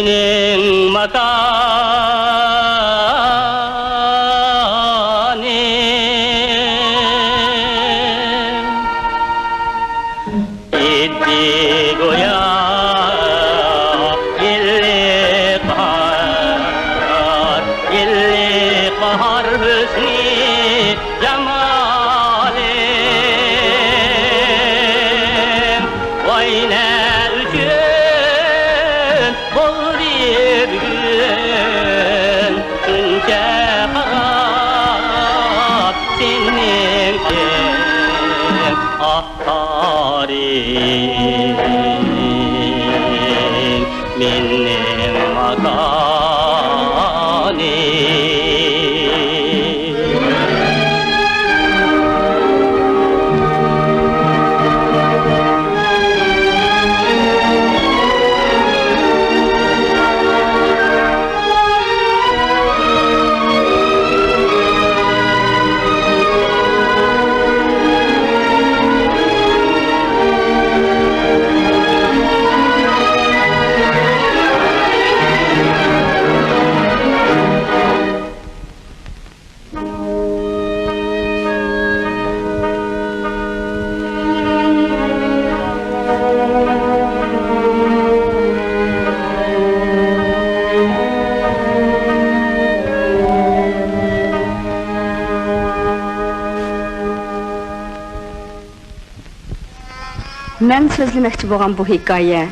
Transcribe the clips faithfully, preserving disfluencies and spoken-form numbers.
مېنىڭ ماكانىم. ئىدى گويا ئىللىق باھار، ئىللىق باھار ھۆسنى جامالىم. ۋاي نە ئۈچۈن بولدى بۈگۈن شۇنچە خاراب سېنىڭ ئاھ تارىم، مېنىڭ ماكانىم. مەن سۆزلىمەكچى بولغان بۇ ھېكايە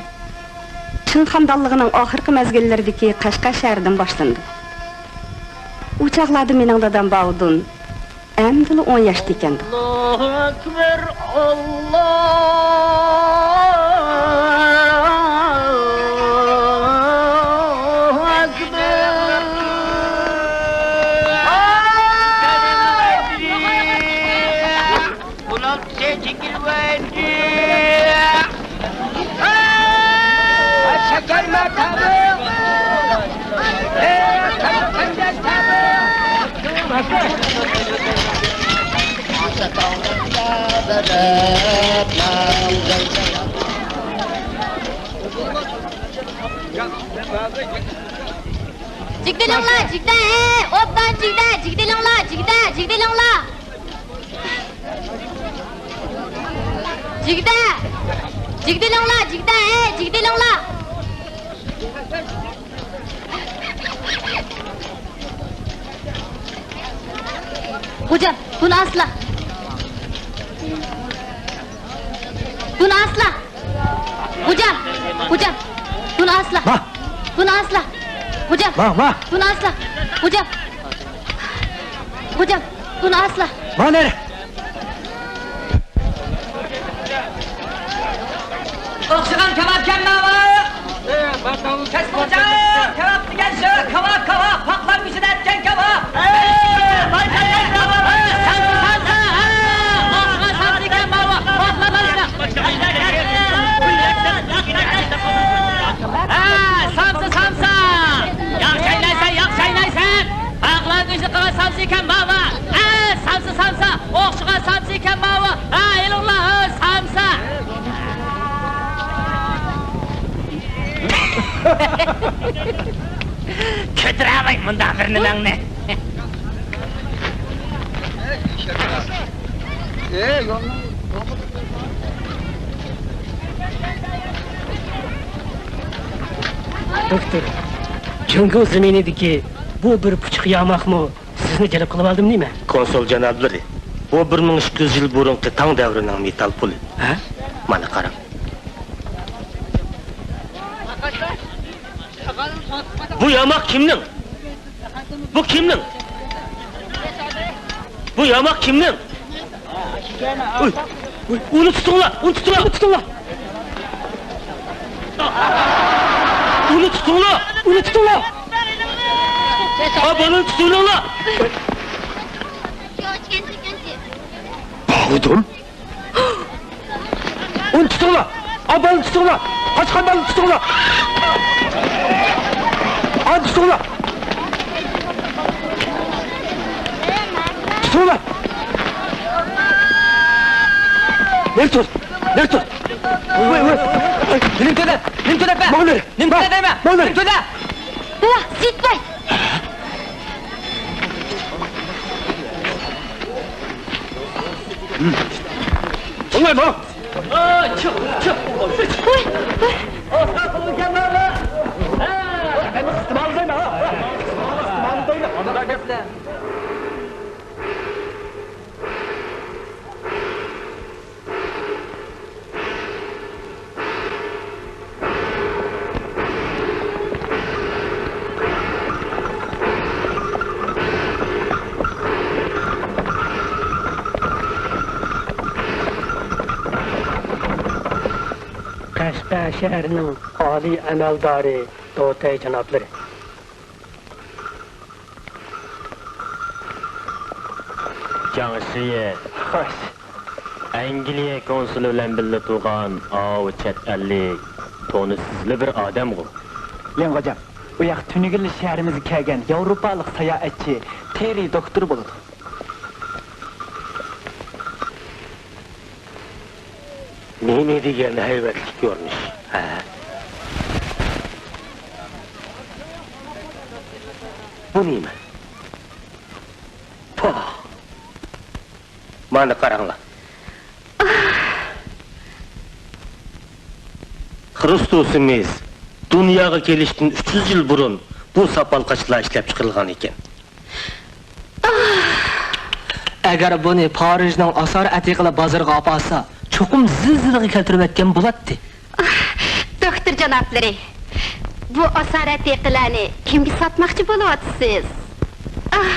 چىڭ خاندانلىقىنىڭ ئاخىرقى مەزگىللىرىدىكى قەشقەر شەھىرىدىن باشلىنىدۇ. ئۇ چاغلاردا مېنىڭ دادام باۋۇدۇن ئەمدىلا ئون ياشتا ئىكەندۇق. ئاللاھۇ ئەكبەر، ئاللاھۇ ئەكبەر. جىگدە ئېلىڭلار، جىگدە، ھەي، ئوبدان جىگدە، جىگدە ئېلىڭلار، جىگدە، جىگدە ئېلىڭلار. جىگدە! جىگدە ئېلىڭلار، جىگدە، ھەي، جىگدە ئېلىڭلار! خوجام، بۇنى ئاسلا. بۇنى ئاسلا. خوجام، خوجام، بۇنى ئاسلا. ۋاھ! بۇنى ئاسلا. خوجام. ۋاھ، ۋاھ! بۇنى ئاسلا. خوجام. خوجام، بۇنى ئاسلا. ماڭ نەرە! ئوخشىغان كاۋاپكەن ماۋۇ. كەسمىجان، كاۋاپ دېگەن شۇ، كاۋاپ، كاۋاپ، پاقلام گۆشىدە ئەتكەن كاۋاپ. سامسا، سامسا، ھە، ئوخشىغان سامسا ئىكەن ماۋۇ، پاقلام گۆشىدە. ھە، سامسا، سامسا. ياخشى ئاينايسەن، ياخشى ئاينايسەن. پاقلام گۆشىدە قىلغان سامسا ئىكەن ماۋۇ. ھە، سامسا، سامسا. ئوخشىغان سامسا ئىكەن ماۋۇ. ھە، ئېلىڭلار، ھە، سامسا. كۆتۈرەلەي مۇنداق بىر نېمەڭنى. دوكتور، جۇڭگو زېمىنىدىكى بۇ بىر پۇچۇق ياماقمۇ سىزنى جەلپ قىلىۋالدىم نېمە؟ كونسۇل جانابلىرى، بۇ بىر مىڭ ئىككى يۈز يىل بۇرۇنقى تاڭ دەۋرىنىڭ مېتال پۇلى. ھە؟ مانا قاراڭ. بۇ ياماق كىمنىڭ؟ بۇ كىمنىڭ؟ بۇ ياماق كىمنىڭ؟ ئۇي، ئۇي، ئۇنى تۇتۇڭلار، ئۇنى تۇتۇڭلار، ئۇنى تۇتۇڭلار. ئۇنى تۇتۇڭلار، ئۇنى تۇتۇڭلار. ھا، بالىنى تۇتۇۋېلىڭلار. باۋۇدۇن. ئۇنى تۇتۇڭلار! ئا، بالىنى تۇتۇڭلار! قاچقان بالىنى تۇتۇڭلار! ئانى تۇتۇڭلار! تۇتۇڭلار! نېرى تۇر! نېرى تۇر! ۋاي، ۋاي! نېمە تۆلەپ؟ نېمە تۆلەپ بەر؟ ماڭا نېرى؟ نېمە تۆلەپ دەيمەن؟ ماڭا نېرى؟ نېمە تۆلەپ؟ بوۋا، سېيىتباي! بولمايدۇ. ۋوي، ۋوي. قەشقەر شەھىرىنىڭ ئالىي ئەمەلدارى، دوتەي جانابلىرى. جاڭ شىيې. خوش. ئەنگلىيە كونسۇلى بىلەن بىللە تۇرغان ئاۋۇ چەت ئەللىك تونۇشسىزلا بىر ئادەمغۇ؟ لىڭ غوجام، ئۇ ياق تۈنۈگۈنلا شەھىرىمىزگە كەلگەن ياۋروپالىق ساياھەتچى تېررى دوكتور بولىدۇ. نېمە دېگەن ھەيۋەتلىك كۆرۈنۈش، ھە؟ بۇ نېمە؟ پاھ! مانا قاراڭلار. خرۇستۇسىمىز دۇنياغا كېلىشتىن ئۈچ يۈز يىل بۇرۇن بۇ ساپال قاچىلار ئىشلەپ چىقىرىلغان ئىكەن. ئەگەر بۇنى پارىژنىڭ ئاسار ئەتىقىلەر بازىرىغا ئاپارسا، چوقۇم زىلزىلىگە كەلتۈرۈۋەتكەن بولاتتى. ئاھ، دوكتور جانابلىرى، بۇ ئاسار ئەتىقىلەرنى كىمگە ساتماقچى بولۇۋاتىسىز؟ ئاھ،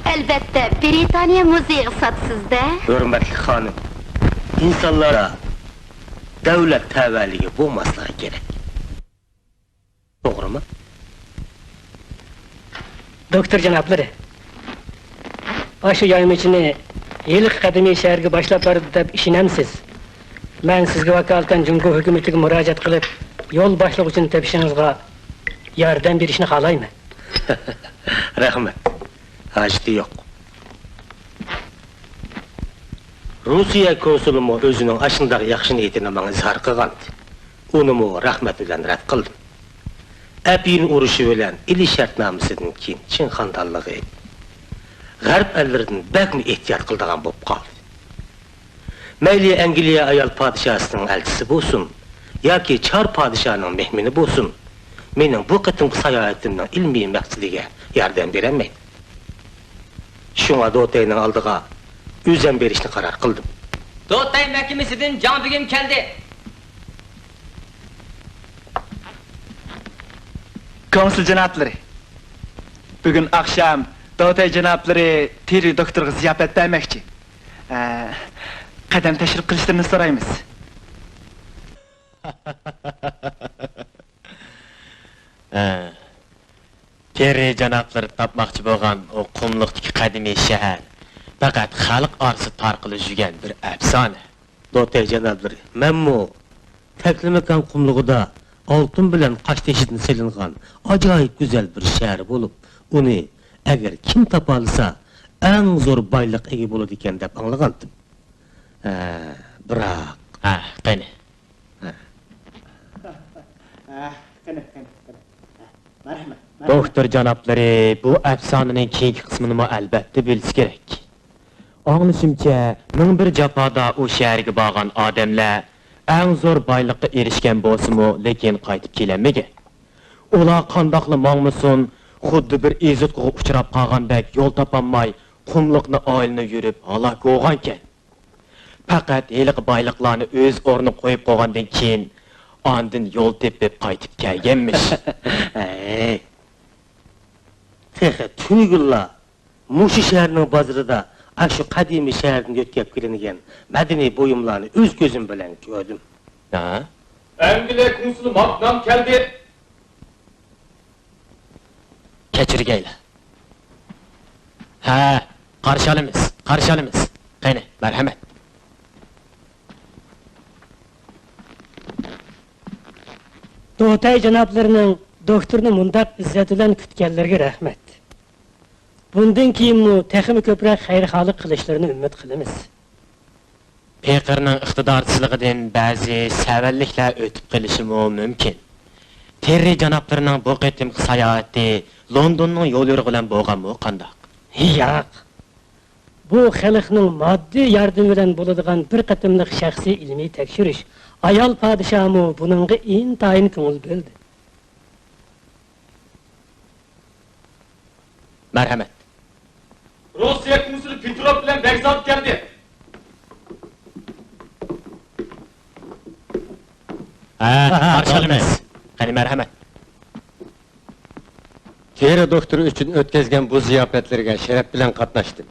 ئەلۋەتتە، برىتانىيە مۇزېيىغا ساتىسىز-دە. ھۆرمەتلىك خانىم، ئىنسانلاردا دەۋلەت تەۋەلىكى بولماسلىقى كېرەك. توغرىمۇ؟ دوكتور جانابلىرى، ئاشۇ يايمىچىنى ھېلىقى قەدىمىي شەھەرگە باشلاپ بارىدۇ دەپ ئىشىنەمسىز؟ مەن سىزگە ۋاكالىتەن جۇڭگو ھۆكۈمىتىگە مۇراجىئەت قىلىپ، يول باشلىغۇچىنى تېپىشىڭىزغا ياردەم بېرىشنى خالايمەن. رەھمەت. ھاجىتى يوق. روسىيە كونسۇلىمۇ ئۆزىنىڭ ئاشۇنداق ياخشى نىيىتىنى ماڭا ئىزھار قىلغانىدى. ئۇنىمۇ رەھمەت بىلەن رەت قىلدىم. ئەپيۈن ئۇرۇشى بىلەن ئىلى شەرتنامىسىدىن كېيىن چىڭ خاندانلىقى غەرب ئەللىرىدىن بەكمۇ ئېھتىيات قىلىدىغان بولۇپ قالدى. مەيلى ئەنگلىيە ئايال پادىشاھىسىنىڭ ئەلچىسى بولسۇن ياكى چار پادىشاھنىڭ مېھمىنى بولسۇن، مېنىڭ بۇ قېتىمقى ساياھىتىمنىڭ ئىلمىي مەقسىتىگە ياردەم بېرەلمەيدۇ. شۇڭا دوتەينىڭ ئالدىغا ئۆزۈم بېرىشنى قارار قىلدىم. دوتەي مەھكىمىسىدىن جاڭ بېگىم كەلدى. كونسۇل جانابلىرى، بۈگۈن ئاخشام دوتەي جانابلىرى تېررى دوكتورغا زىياپەت بەرمەكچى. ئە، قەدەم تەشرىپ قىلىشلىرىنى سورايمىز. ھە. تېررى جانابلىرى تاپماقچى بولغان ئۇ قۇملۇقتىكى قەدىمىي شەھەر پەقەت خەلق ئارىسىدا تارقىلىپ يۈرگەن بىر ئەپسانە. دوتەي جانابلىرى، مەنمۇ تەكلىماكان قۇملۇقىدا ئالتۇن بىلەن قاشتېشىدىن سېلىنغان ئاجايىپ گۈزەل بىر شەھەر بولۇپ، ئۇنى ئەگەر كىم تاپالىسا، ئەڭ زور بايلىققا ئىگە بولىدىكەن دەپ ئاڭلىغانتىم. ھە، بىراق. ھە، قېنى. ھە. ھە، قېنى، قېنى، قېنى. ھە، مەرھەمەت، مەرھەمەت. دوكتور جانابلىرى بۇ ئەپسانىنىڭ كېيىنكى قىسمىنىمۇ ئەلۋەتتە بىلسە كېرەك. ئاڭلىشىمچە، مىڭ بىر جاپادا ئۇ شەھەرگە بارغان ئادەملەر ئەڭ زور بايلىققا ئېرىشكەن بولسىمۇ، لېكىن قايتىپ كېلەلمىگەن. ئۇلار قانداقلا ماڭمىسۇن، خۇددى بىر ئېزىتقۇغا ئۇچراپ قالغاندەك يول تاپالماي، قۇملۇقنى ئايلىنىپ يۈرۈپ ھالاك بولغانىكەن. پەقەت ھېلىقى بايلىقلارنى ئۆز ئورنىغا قويۇپ قويغاندىن كېيىن، ئاندىن يول تېپىپ قايتىپ كەلگەنمىش. ھەي، تېخى تۈنۈگۈنلا مۇشۇ شەھەرنىڭ بازىرىدا ئاشۇ قەدىمىي شەھەردىن يۆتكەپ كېلىنگەن مەدەنىي بۇيۇملارنى ئۆز كۆزۈم بىلەن كۆردۈم. ھە؟ ئەنگلىيە كونسۇلى ماكنام كەلدى. كەچۈرگەيلى. ھە، قارشى ئالىمىز، قارشى ئالىمىز. قېنى، مەرھەمەت. دوتەي جانابلىرىنىڭ دوكتورنى مۇنداق ئىززەت بىلەن كۈتكەنلىرىگە رەھمەت. بۇندىن كېيىنمۇ تېخىمۇ كۆپرەك خەيرخاھلىق قىلىشلىرىنى ئۈمىد قىلىمىز. پېقىرنىڭ ئىقتىدارسىزلىقىدىن بەزى سەۋەنلىكلەر ئۆتۈپ قېلىشىمۇ مۇمكىن. تېررى جانابلىرىنىڭ بۇ قېتىمقى ساياھىتى لوندوننىڭ يول يورۇقى بىلەن بولغانمۇ قانداق؟ ياق. بۇ خەلقنىڭ ماددىي ياردىمى بىلەن بولىدىغان بىر قېتىملىق شەخسىي ئىلمىي تەكشۈرۈش. ئايال پادىشاھمۇ بۇنىڭغا ئىنتايىن كۆڭۈل بۆلدى. مەرھەمەت. روسىيە كونسۇلى پېتروف بىلەن بەگزات كەلدى. ھە، قارشى ئالىمىز. قېنى، مەرھەمەت. تېرە دوختۇرى ئۈچۈن ئۆتكۈزگەن بۇ زىياپەتلەرگە شەرەپ بىلەن قاتناشتىم.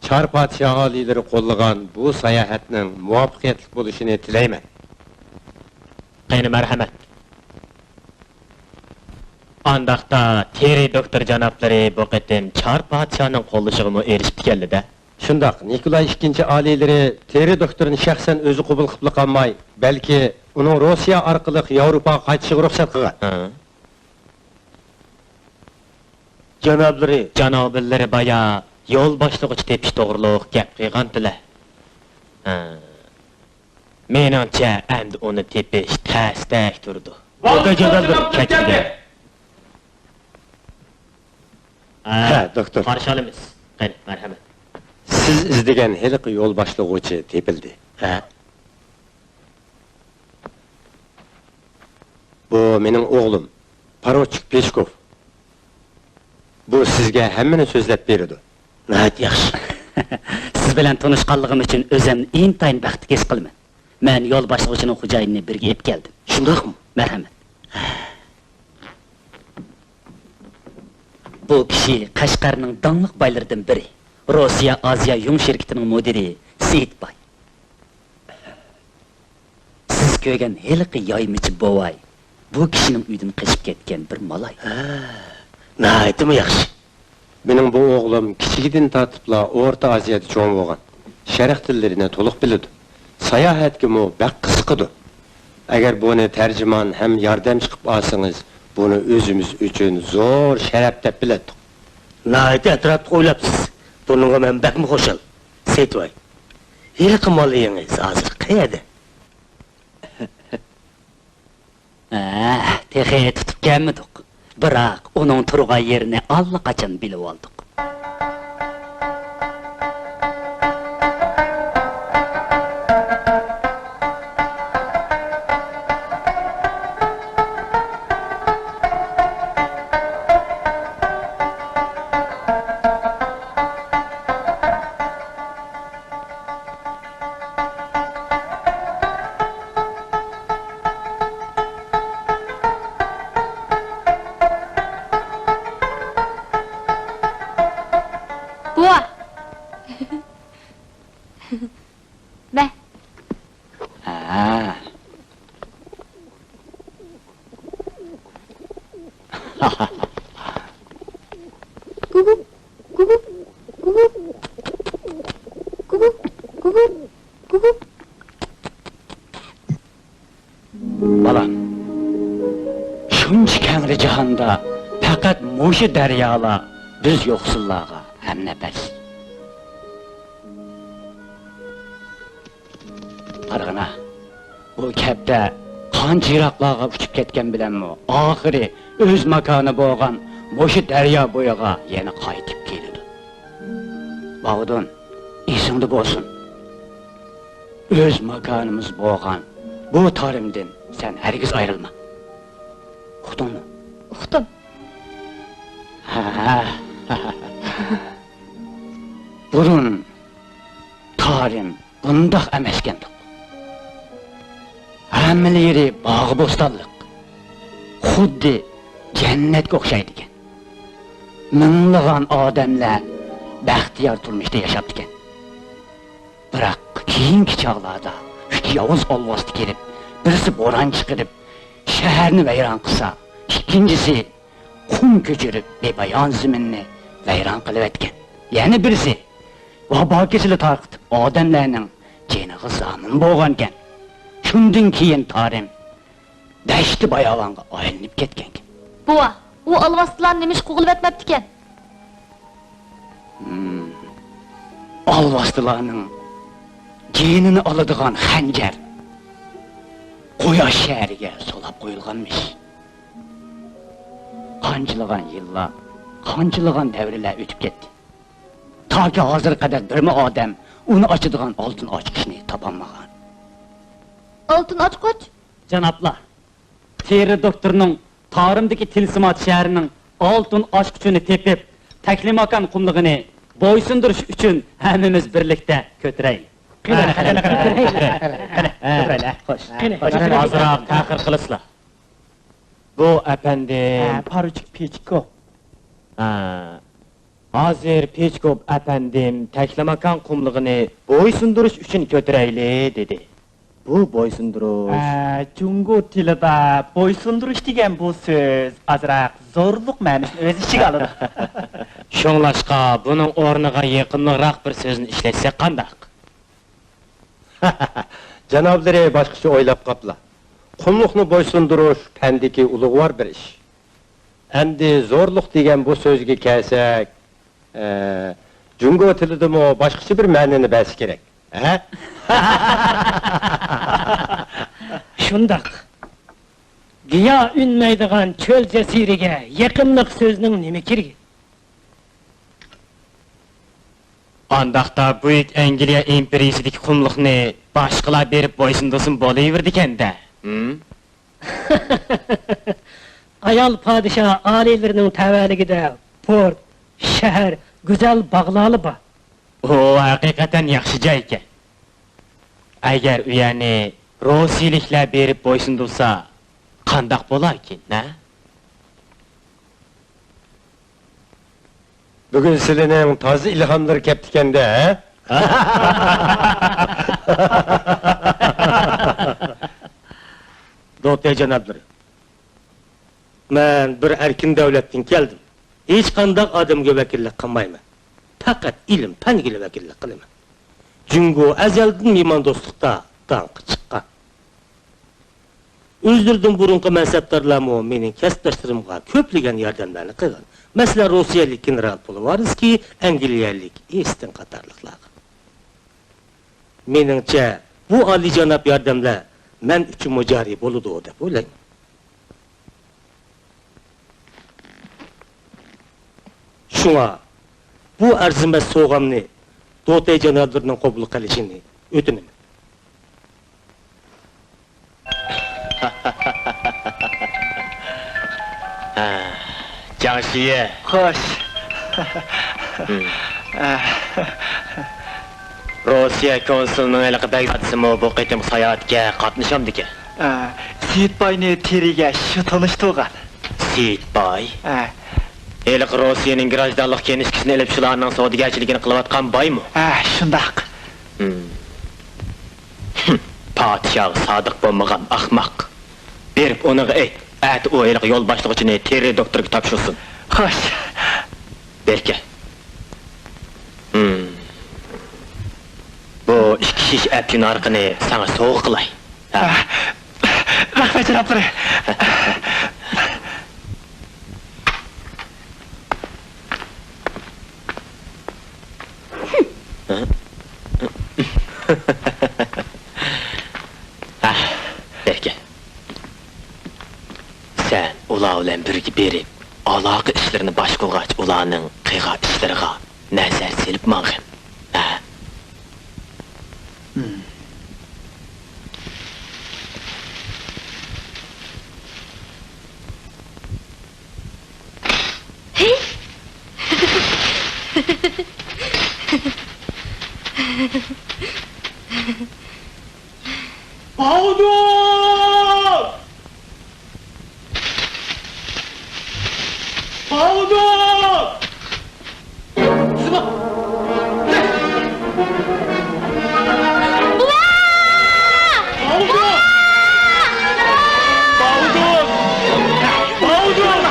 چار پادىشاھ ئالىيلىرى قوللىغان بۇ ساياھەتنىڭ مۇۋەپپەقىيەتلىك بولۇشىنى تىلەيمەن. قېنى، مەرھەمەت. ئانداقتا تېرى دوكتور جانابلىرى بۇ قېتىم چار پادىشاھنىڭ قوللىشىغىمۇ ئېرىشىپتىكەنلىدە؟ شۇنداق، نىكولاي ئىككىنچى ئالىيلىرى تېرى دوكتورنى شەخسەن ئۆزى قوبۇل قىلىپلا قالماي، بەلكى ئۇنىڭ روسىيە ئارقىلىق ياۋروپاغا قايتىشىغا رۇخسەت قىلغان. ھە. جانابلىرى. جانابلىرى بايا يول باشلىغۇچى تېپىش توغرۇلۇق گەپ قىلغانتىلە. ھە. مېنىڭچە، ئەمدى ئۇنى تېپىش تەستەك تۇرىدۇ. ۋالىي جانابلىرى، كەچۈرۈڭ. ھە، دوكتور. قارشى ئالىمىز. قېنى، مەرھەمەت. سىز ئىزدىگەن ھېلىقى يول باشلىغۇچى تېپىلدى. ھە. بۇ مېنىڭ ئوغلۇم، پاروچىك پېشكوف. بۇ سىزگە ھەممىنى سۆزلەپ بېرىدۇ. ناھايىتى ياخشى. سىز بىلەن تونۇشقانلىقىم ئۈچۈن ئۆزۈمنى ئىنتايىن بەختلىك ھېس قىلىمەن. مەن يول باشلىغۇچىنىڭ خوجايىنىنى بىرگە ئېلىپ كەلدىم. شۇنداقمۇ؟ مەرھەمەت. بۇ كىشى قەشقەرنىڭ داڭلىق بايلىرىدىن بىرى، روسىيە ئازىيا يۇڭ شىركىتىنىڭ مۇدىرى سېيىت باي. سىز كۆرگەن ھېلىقى يايمىچى بوۋاي، بۇ كىشىنىڭ ئۆيىدىن قېچىپ كەتكەن بىر مالاي. ھە، ناھايىتىمۇ ياخشى. مېنىڭ بۇ ئوغلۇم كىچىكىدىن تارتىپلا ئورتا ئازىيادا چوڭ بولغان. شەرق تىللىرىنى تولۇق بىلىدۇ. ساياھەتكىمۇ بەك قىزىقىدۇ. ئەگەر بۇنى تەرجىمان ھەم ياردەمچى قىلىپ ئالسىڭىز، بۇنى ئۆزىمىز ئۈچۈن زور شەرەپ دەپ بىلەتتۇق. ناھايىتى ئەتراپلىق ئويلاپسىز. بۇنىڭغا مەن بەكمۇ خۇشال. سېيىت باي، ھېلىقى مالايىڭىز ھازىر قەيەردە؟ ھە، تېخى تۇتۇپ كەلمىدۇق. بىراق ئۇنىڭ تۇرغان يېرىنى ئاللىقاچان بىلىۋالدۇق. بوۋا! مە. ھە. بالام، شۇنچە كەڭرى جاھاندا پەقەت مۇشۇ دەريالا بىز يوقسۇللارغا ھەمنەپەس. قارىغىنا، بۇ كەپتەر قانچە يىراقلارغا ئۇچۇپ كەتكەن بىلەنمۇ، ئاخىرى ئۆز ماكانى بولغان مۇشۇ دەريا بويىغا يەنە قايتىپ كېلىدۇ. باۋۇدۇن، ئېسىڭدە بولسۇن، ئۆز ماكانىمىز بولغان بۇ تارىمدىن سەن ھەرگىز ئايرىلما. ئۇقتۇڭمۇ؟ ئۇقتۇم. ھە. بۇرۇن تارىم بۇنداق ئەمەسكەندۇق. ھەممىلا يېرى باغ-بوستانلىق، خۇددى جەننەتكە ئوخشايدىكەن. مىڭلىغان ئادەملەر بەختىيار تۇرمۇشتا ياشاپتىكەن. بىراق كېيىنكى چاغلاردا ئۈچ ياۋۇز ئالۋاستى كېلىپ، بىرسى بوران چىقىرىپ، شەھەرنى ۋەيران قىلسا، ئىككىنچىسى قۇم كۆچۈرۈپ، بىپايان زېمىننى ۋەيران قىلىۋەتكەن. يەنە بىرسى ۋابا كېسىلى تارقىتىپ، ئادەملەرنىڭ جېنىغا زامىن بولغانىكەن. شۇندىن كېيىن تارىم دەشتى باياۋانغا ئايلىنىپ كەتكەنىكەن. بوۋا، ئۇ ئالۋاستىلارنى نېمىشقا قوغلىۋەتمەپتىكەن؟ ھىم، ئالۋاستىلارنىڭ جېنىنى ئالىدىغان خەنجەر قۇياش شەھىرىگە سولاپ قويۇلغانمىش. قانچىلىغان يىللار، قانچىلىغان دەۋرلەر ئۆتۈپ كەتتى. تاكى ھازىرغا قەدەر بىرمۇ ئادەم ئۇنى ئاچىدىغان ئالتۇن ئاچقۇچنى تاپالمىغان. ئالتۇن ئاچقۇچ؟ جانابلار، تېررو دوكتورنىڭ تارىمدىكى تىلسىمات شەھىرىنىڭ ئالتۇن ئاچقۇچىنى تېپىپ، تەكلىماكان قۇملۇقىنى بويسۇندۇرۇش ئۈچۈن ھەممىمىز بىرلىكتە كۆتۈرەيلى. قېنى، قېنى، قېنى، قېنى، قېنى، قېنى، قېنى، قېنى، قېنى، قېنى، قېنى، قېنى. ئازراق تەخىر قىلىسىلا. بۇ ئەپەندىم. ھە، پارۇچىك پېچكوف. ھە. ھازىر پېچكوف ئەپەندىم تەكلىماكان قۇملۇقىنى بويسۇندۇرۇش ئۈچۈن كۆتۈرەيلى، دېدى. بۇ بويسۇندۇرۇش. ئە، جۇڭگو تىلىدا بويسۇندۇرۇش دېگەن بۇ سۆز ئازراق زورلۇق مەنىسىنى ئۆز ئىچىگە ئالىدۇ. شۇڭلاشقا بۇنىڭ ئورنىغا يېقىملىقراق بىر سۆزنى ئىشلەتسەك قانداق؟ جانابلىرى باشقىچە ئويلاپ قاپلا. قۇملۇقنى بويسۇندۇرۇش پەندىكى ئۇلۇغۋار بىر ئىش. ئەمدى زورلۇق دېگەن بۇ سۆزگە كەلسەك، ئە، جۇڭگو تىلىدىمۇ باشقىچە بىر مەنىنى بەرسە كېرەك، ھە؟ شۇنداق. گىياھ ئۈنمەيدىغان چۆل جەزىرىگە يېقىملىق سۆزنىڭ نېمە كېرىكى؟ ئانداقتا بۈيۈك ئەنگلىيە ئىمپېرىيىسىدىكى قۇملۇقنى باشقىلار بېرىپ بويسۇندۇرسىمۇ بولۇۋېرىدىكەن-دە. ھىم؟ ئايال پادىشاھ ئالىيلىرىنىڭ تەۋەلىكىدە پورت، شەھەر، گۈزەل باغلارلا بار. ئۇ ھەقىقەتەن ياخشى جاي ئىكەن. ئەگەر ئۇ يەرنى روسىيىلىكلەر بېرىپ بويسۇندۇرسا، قانداق بولاركىن، ھە؟ بۈگۈن سىلىنىڭ تازا ئىلھاملىرى كەپتىكەن-دە، ھە؟ دوتەي جانابلىرى، مەن بىر ئەركىن دۆلەتتىن كەلدىم. ھېچقانداق ئادەمگە ۋەكىللىك قىلمايمەن. پەقەت ئىلىم-پەنگىلا ۋەكىللىك قىلىمەن. جۇڭگو ئەزەلدىن مېھماندوستلۇقتا داڭقى چىققان. ئۆزلىرىدىن بۇرۇنقى مەنسەپدارلارمۇ مېنىڭ كەسىپداشلىرىمغا كۆپلىگەن ياردەملەرنى قىلغان. مەسىلەن، روسىيەلىك گېنېرال پولوۋارسكىي، ئەنگلىيەلىك ئېستېن قاتارلىقلارغا. مېنىڭچە، بۇ ئالىيجاناب ياردەملەر مەن ئۈچۈنمۇ جارى بولىدۇ دەپ ئويلايمەن. شۇڭا بۇ ئەرزىمەس سوۋغامنى دوتەي جانابلىرىنىڭ قوبۇل قىلىشىنى ئۆتۈنىمەن. ھە، جاڭ شىيې. خوش. ھىم. ئە. روسىيە كونسۇلىنىڭ ھېلىقى بەگزادىسىمۇ بۇ قېتىمقى ساياھەتكە قاتنىشامدىكەن؟ ئە، سېيىت باينى تېرىگە شۇ تونۇشتۇرغان. سېيىت باي؟ ئە. ھېلىقى روسىيەنىڭ گراژدانلىق كىنىشكىسىنى ئېلىپ، شۇلارنىڭ سودىگەرچىلىكىنى قىلىۋاتقان بايمۇ؟ ھە، شۇنداق. ھىم. پادىشاھقا سادىق بولمىغان ئاخماق. بېرىپ ئۇنىڭغا ئېيت، ئەتە ئۇ ھېلىقى يول باشلىغۇچىنى تېررو دوكتورغا تاپشۇرسۇن. خوش. بېركە. ھىم. بۇ ئىككى شىشە ئەپچىن ھارىقىنى ساڭا سوۋغا قىلاي. ھە. رەھمەت، جانابلىرى. ھە؟ ھە، بەركە. سەن ئۇلار بىلەن بىرگە بېرىپ، ئالاقە ئىشلىرىنى باشقۇرغاچ، ئۇلارنىڭ قىلغان ئىشلىرىغا نەزەر سېلىپ ماڭغىن. ھە. باۋۇدۇن! باۋۇدۇن! بوۋا! باۋۇدۇن! باۋۇدۇن! باۋۇدۇن!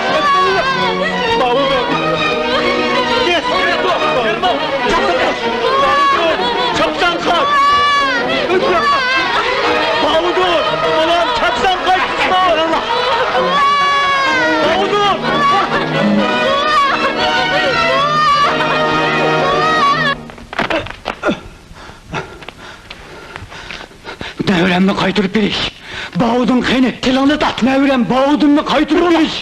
باۋۇدۇن! باۋۇدۇن! چاپسان قاچ! باۋۇدۇن! بالام، چاپسان قاچ! باۋۇدۇن! نەۋرەمنى قايتۇرۇپ بېرىش. باۋۇدۇن قېنى؟ تىلىڭنى تارت. نەۋرەم باۋۇدۇننى قايتۇرۇپ بېرىش.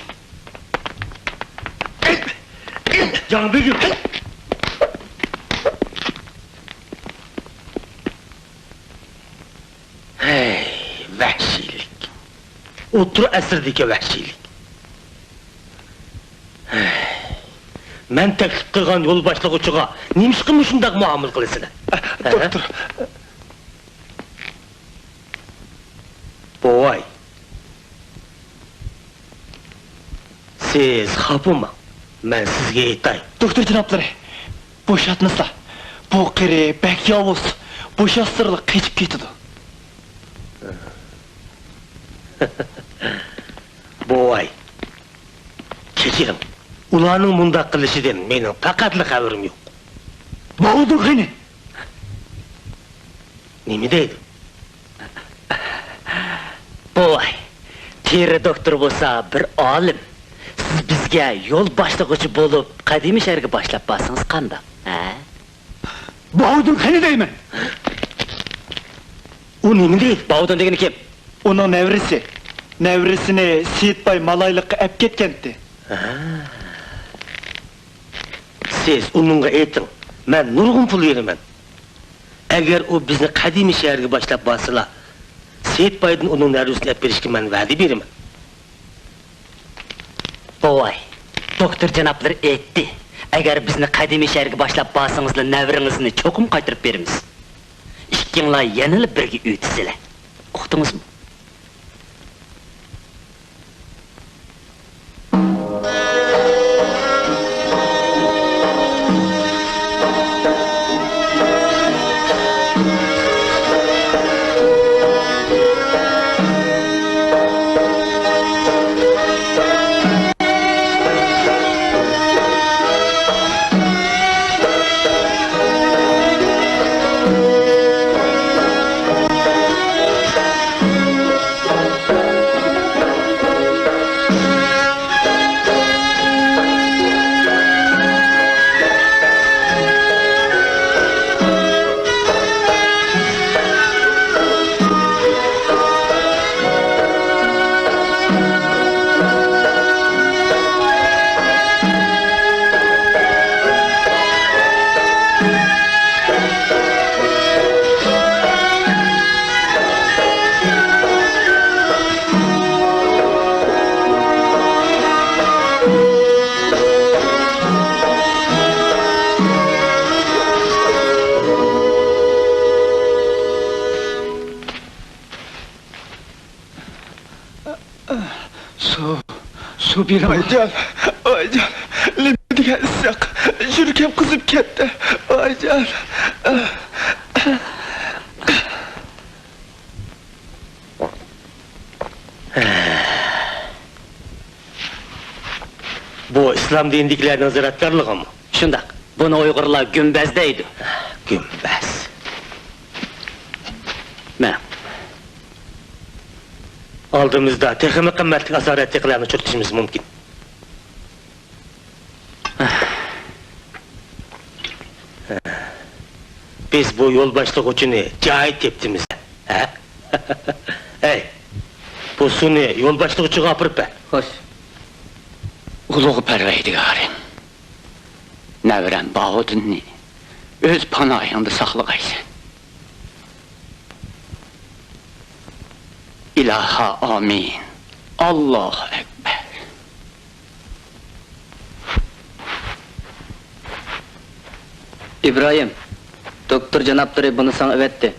جاڭ بېگىم. ھەي، ۋەھشىيلىك. ئوتتۇرا ئەسىردىكى ۋەھشىيلىك. ھەي، مەن تەكلىپ قىلغان يول باشلىغۇچىغا نېمىشقا مۇشۇنداق مۇئامىلە قىلىسىلەر؟ ھە؟ دوكتور. بوۋاي. سىز خاپىماڭ، مەن سىزگە ئېيتاي. دوكتور جانابلىرى، بوشاتمىسا، بۇ قېرى بەك ياۋۇز، بوشاتسىرىلا قېچىپ كېتىدۇ. بوۋاي، كەچۈرۈڭ، ئۇلارنىڭ مۇنداق قىلىشىدىن مېنىڭ پەقەتلا خەۋىرىم يوق. باۋۇدۇن قېنى؟ نېمە دەيدۇ؟ بوۋاي، تېرە دوكتور بولسا بىر ئالىم. سىز بىزگە يول باشلىغۇچى بولۇپ، قەدىمىي شەھەرگە باشلاپ بارسىڭىز قانداق، ھە؟ باۋۇدۇن قېنى دەيمەن! ئۇ نېمە دەيدۇ؟ باۋۇدۇن دېگىنى كىم؟ ئۇنىڭ نەۋرىسى. نەۋرىسىنى سېيىتباي مالايلىققا ئەپ كەتكەنتى. ھە. سىز ئۇنىڭغا ئېيتىڭ، مەن نۇرغۇن پۇل بېرىمەن. ئەگەر ئۇ بىزنى قەدىمىي شەھەرگە باشلاپ بارسىلا، سېيىتبايدىن ئۇنىڭ نەۋرىسىنى ئەپ بېرىشكە مەن ۋەدە بېرىمەن. بوۋاي، دوكتور جانابلىرى ئېيتتى، ئەگەر بىزنى قەدىمىي شەھەرگە باشلاپ بارسىڭىزلا، نەۋرىڭىزنى چوقۇم قايتۇرۇپ بېرىمىز. ئىككىڭلار يەنىلا بىرگە ئۆتىسىلەر. ئۇقتىڭىزمۇ؟ سۇ، سۇ بېرىڭ. ۋايجان، ۋايجان، نېمە دېگەن ئىسسىق، يۈرىكىم قىزىپ كەتتى، ۋايجان. بۇ ئىسلام دىنىدىكىلەرنىڭ زىراتكارلىقىمۇ؟ شۇنداق. بۇنى ئۇيغۇرلار گۈمبەز دەيدۇ. گۈمبەز. مە. ئالدىمىزدا تېخىمۇ قىممەتلىك ئاسارەتلىكلەرنى ئۇچرىتىشىمىز مۇمكىن. بىز بۇ يول باشلىغۇچىنى جايىدا تېپتىمىز، ھە؟ ھەي، بۇ سۇنى يول باشلىغۇچىغا ئاپىرىپ بەر. خوش. ئۇلۇغ پەرۋەردىگارىم، نەۋرەم باۋۇدۇننى ئۆز پاناھىڭدا ساقلىغايسەن. ئىلاھا ئامىن. ئاللاھۇ ئەكبەر. ئىبراھىم، دوكتور جانابلىرى بۇنى ساڭا ئەۋەتتى.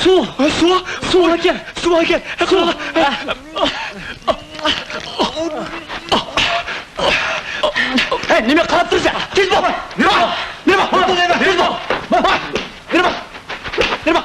سۇ! سۇ! سۇ ئەكەل! سۇ ئەكەل! سۇ! ھەي، نېمە قاراپ تۇرىسەن؟ تېز بول! نېمە؟ نېمە؟ تېز بول! نېمە؟ نېمە؟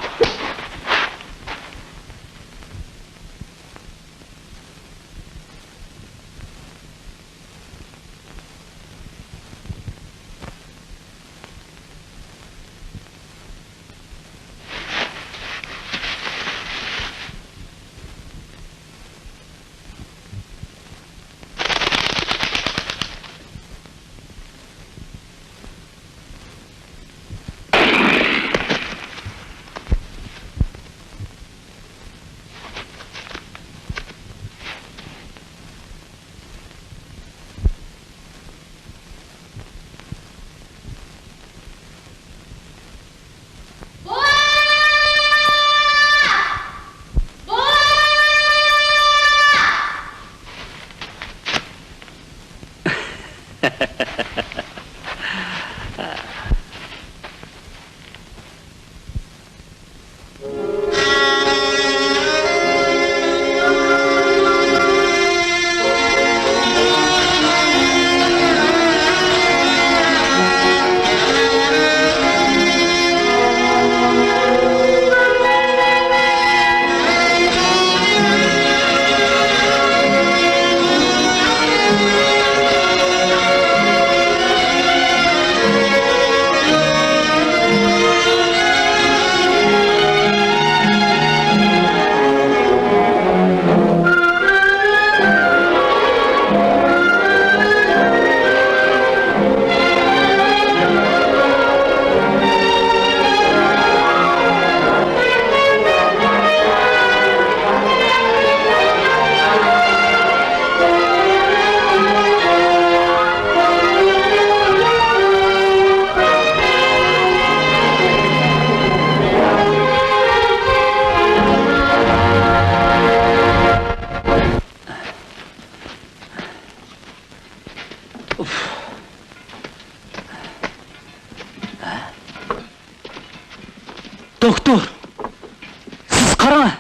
قاراڭ!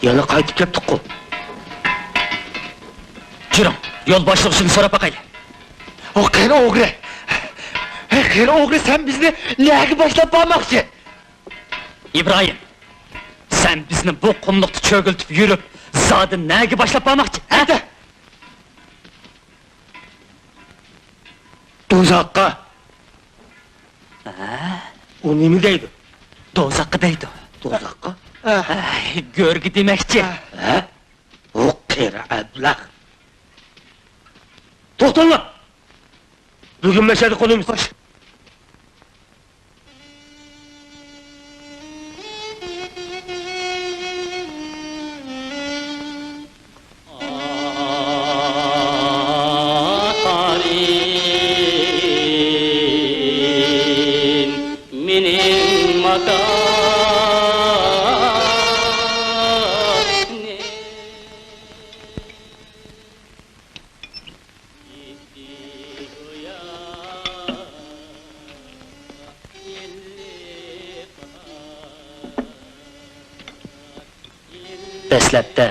يەنە قايتىپ كەپتۇققۇ. جۈرۈڭ، يول باشلىغۇچىدىن سوراپ باقايلى. ئۇ قېرى ئوغرى! ھەي، قېرى ئوغرى، سەن بىزنى نەگە باشلاپ بارماقچى؟ ئىبراھىم، سەن بىزنى بۇ قۇملۇقتا چۆگۈلتۈپ يۈرۈپ، زادى نەگە باشلاپ بارماقچى، ھە؟ دوزاخقا. ھە؟ ئۇ نېمە دەيدۇ؟ دوزاخقا دەيدۇ. دوزاخقا؟ ئەي، گۆرگە دېمەكچى. ھە؟ ئۇ قېرى ئەبلەخ. توختاڭلار! بۈگۈن مەشەدە قونىمىز. خوش. دەسلەپتە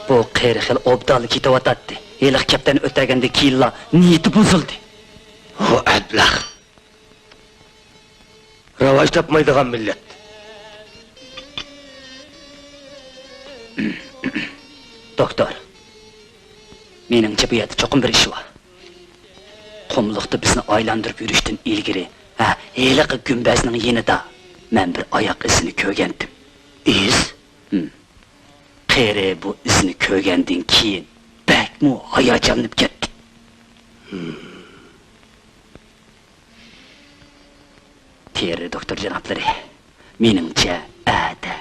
بۇ قېرى خېلى ئوبدانلا كېتىۋاتاتتى. ھېلىقى كەپتەرنى ئۆتەگەندىن كېيىنلا نىيىتى بۇزۇلدى. ھۇ ئەبلەخ! راۋاج تاپمايدىغان مىللەت. دوكتور، مېنىڭچە بۇ يەردە چوقۇم بىر ئىش بار. قۇملۇقتا بىزنى ئايلاندۇرۇپ يۈرۈشتىن ئىلگىرى، ھە، ھېلىقى گۈمبەزنىڭ يېنىدا مەن بىر ئاياق ئىزىنى كۆرگەنتىم. ئىز؟ ھىم. قېرى بۇ ئىزنى كۆرگەندىن كېيىن بەكمۇ ھاياجانلىنىپ كەتتى. ھىم. تېرە دوكتور جانابلىرى، مېنىڭچە، ئەتە.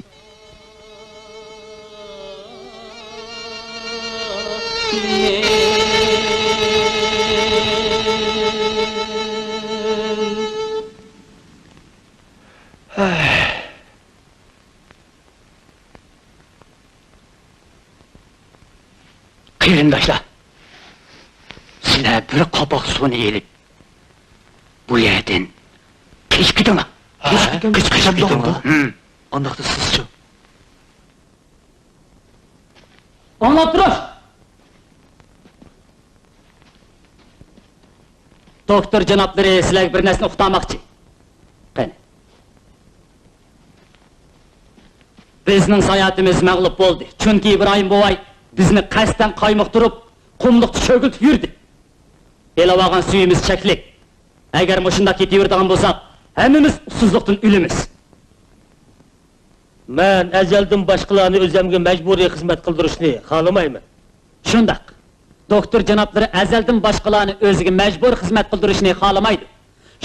قېرىنداشلار، سىلەر بىر قاپاق سۇنى ئېلىپ، بۇ يەردىن قېچىپ كېتىڭلار. ھە؟ قېچىپ كېتىڭلار. قېچىپ كېتىڭلار. ھىم. ئانداقتا سىزچۇ؟ ئاڭلاپ تۇرۇڭ! دوكتور جانابلىرى سىلەرگە بىر نەرسىنى ئۇقتۇرماقچى. قېنى. بىزنىڭ ساياھىتىمىز مەغلۇپ بولدى. چۈنكى ئىبراھىم بوۋاي بىزنى قەستەن قايمۇقتۇرۇپ، قۇملۇقتا چۆگۈلتۈپ يۈردى. ئېلىۋالغان سۈيىمىز چەكلىك. ئەگەر مۇشۇنداق كېتىۋېرىدىغان بولساق، ھەممىمىز ئۇسسۇزلۇقتىن ئۆلىمىز. مەن ئەزەلدىن باشقىلارنى ئۆزۈمگە مەجبۇرىي خىزمەت قىلدۇرۇشنى خالىمايمەن. شۇنداق. دوكتور جانابلىرى ئەزەلدىن باشقىلارنى ئۆزىگە مەجبۇرىي خىزمەت قىلدۇرۇشنى خالىمايدۇ.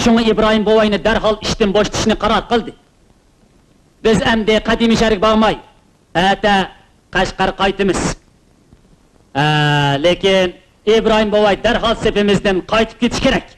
شۇڭا ئىبراھىم بوۋاينى دەرھال ئىشتىن بوشىتىشنى قارار قىلدى. بىز ئەمدى قەدىمىي شەھەرگە بارماي، ئەتە قەشقەر قايتىمىز. ھە، لېكىن ئىبراھىم بوۋاي دەرھال سېپىمىزدىن قايتىپ كېتىشى كېرەك.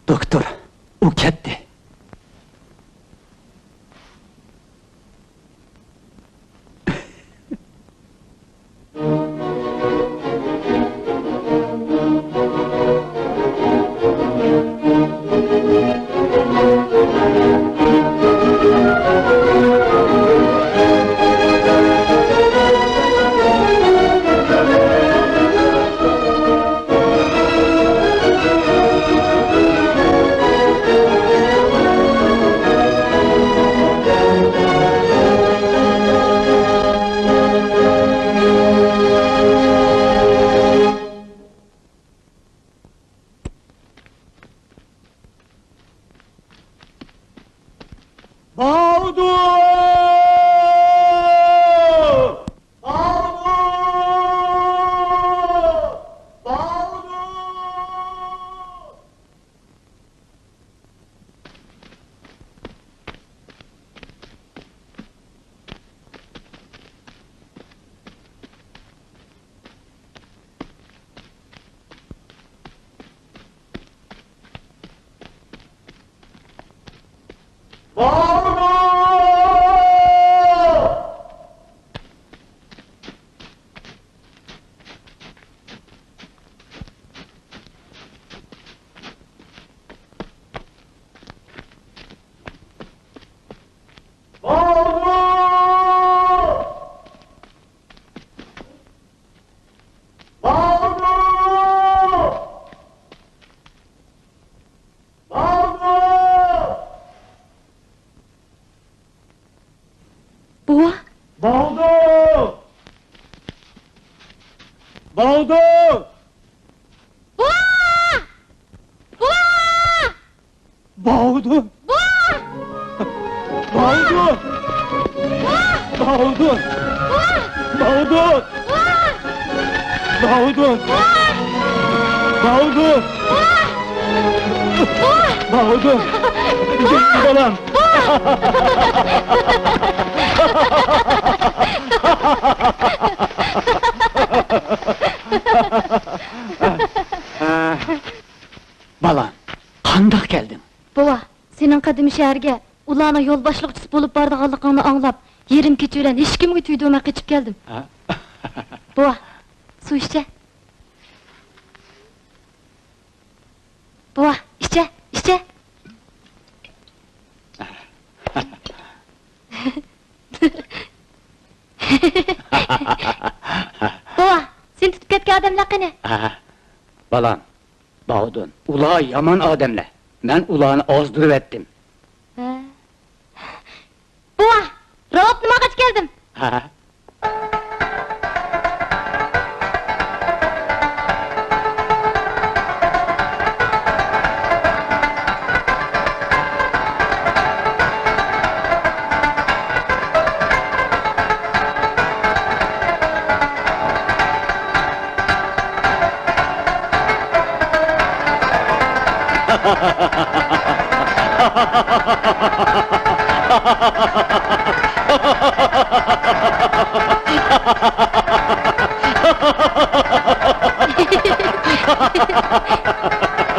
دوكتور، ئۇ كەتتى. باھۇدۇر! بوۋا! بوۋا! باھۇدۇر! بوۋا! باھۇدۇر! بوۋا! باھۇدۇر! بوۋا! باھۇدۇر! بوۋا! باھۇدۇر! بوۋا! باھۇدۇر! بوۋا! بوۋا! باھۇدۇر! بوۋا! بالام! بوۋا! بالام، قانداق كەلدىڭ؟ بوۋا، سېنىڭ قەدىمىي شەھەرگە ئۇلارنىڭ يولباشچىلىقچىسى بولۇپ بارىدىغانلىقىڭنى ئاڭلاپ، يېرىم كېچە بىلەن ھېچكىمگە تۈگدۈرمەي قېچىپ كەلدىم. ھە؟ بوۋا، سۇ ئىچە. بوۋا، ئىچە، ئىچە. بوۋا، سېنى تۇتۇپ كەتكەن ئادەملەر قېنى؟ ھە، بالام، باھۇدۇر، ئۇلار يامان ئادەملەر. مەن ئۇلارنى ئازدۇرۇۋەتتىم. ھە. بوۋا، راۋابنى ماڭغاچ كەلدىم. ھە.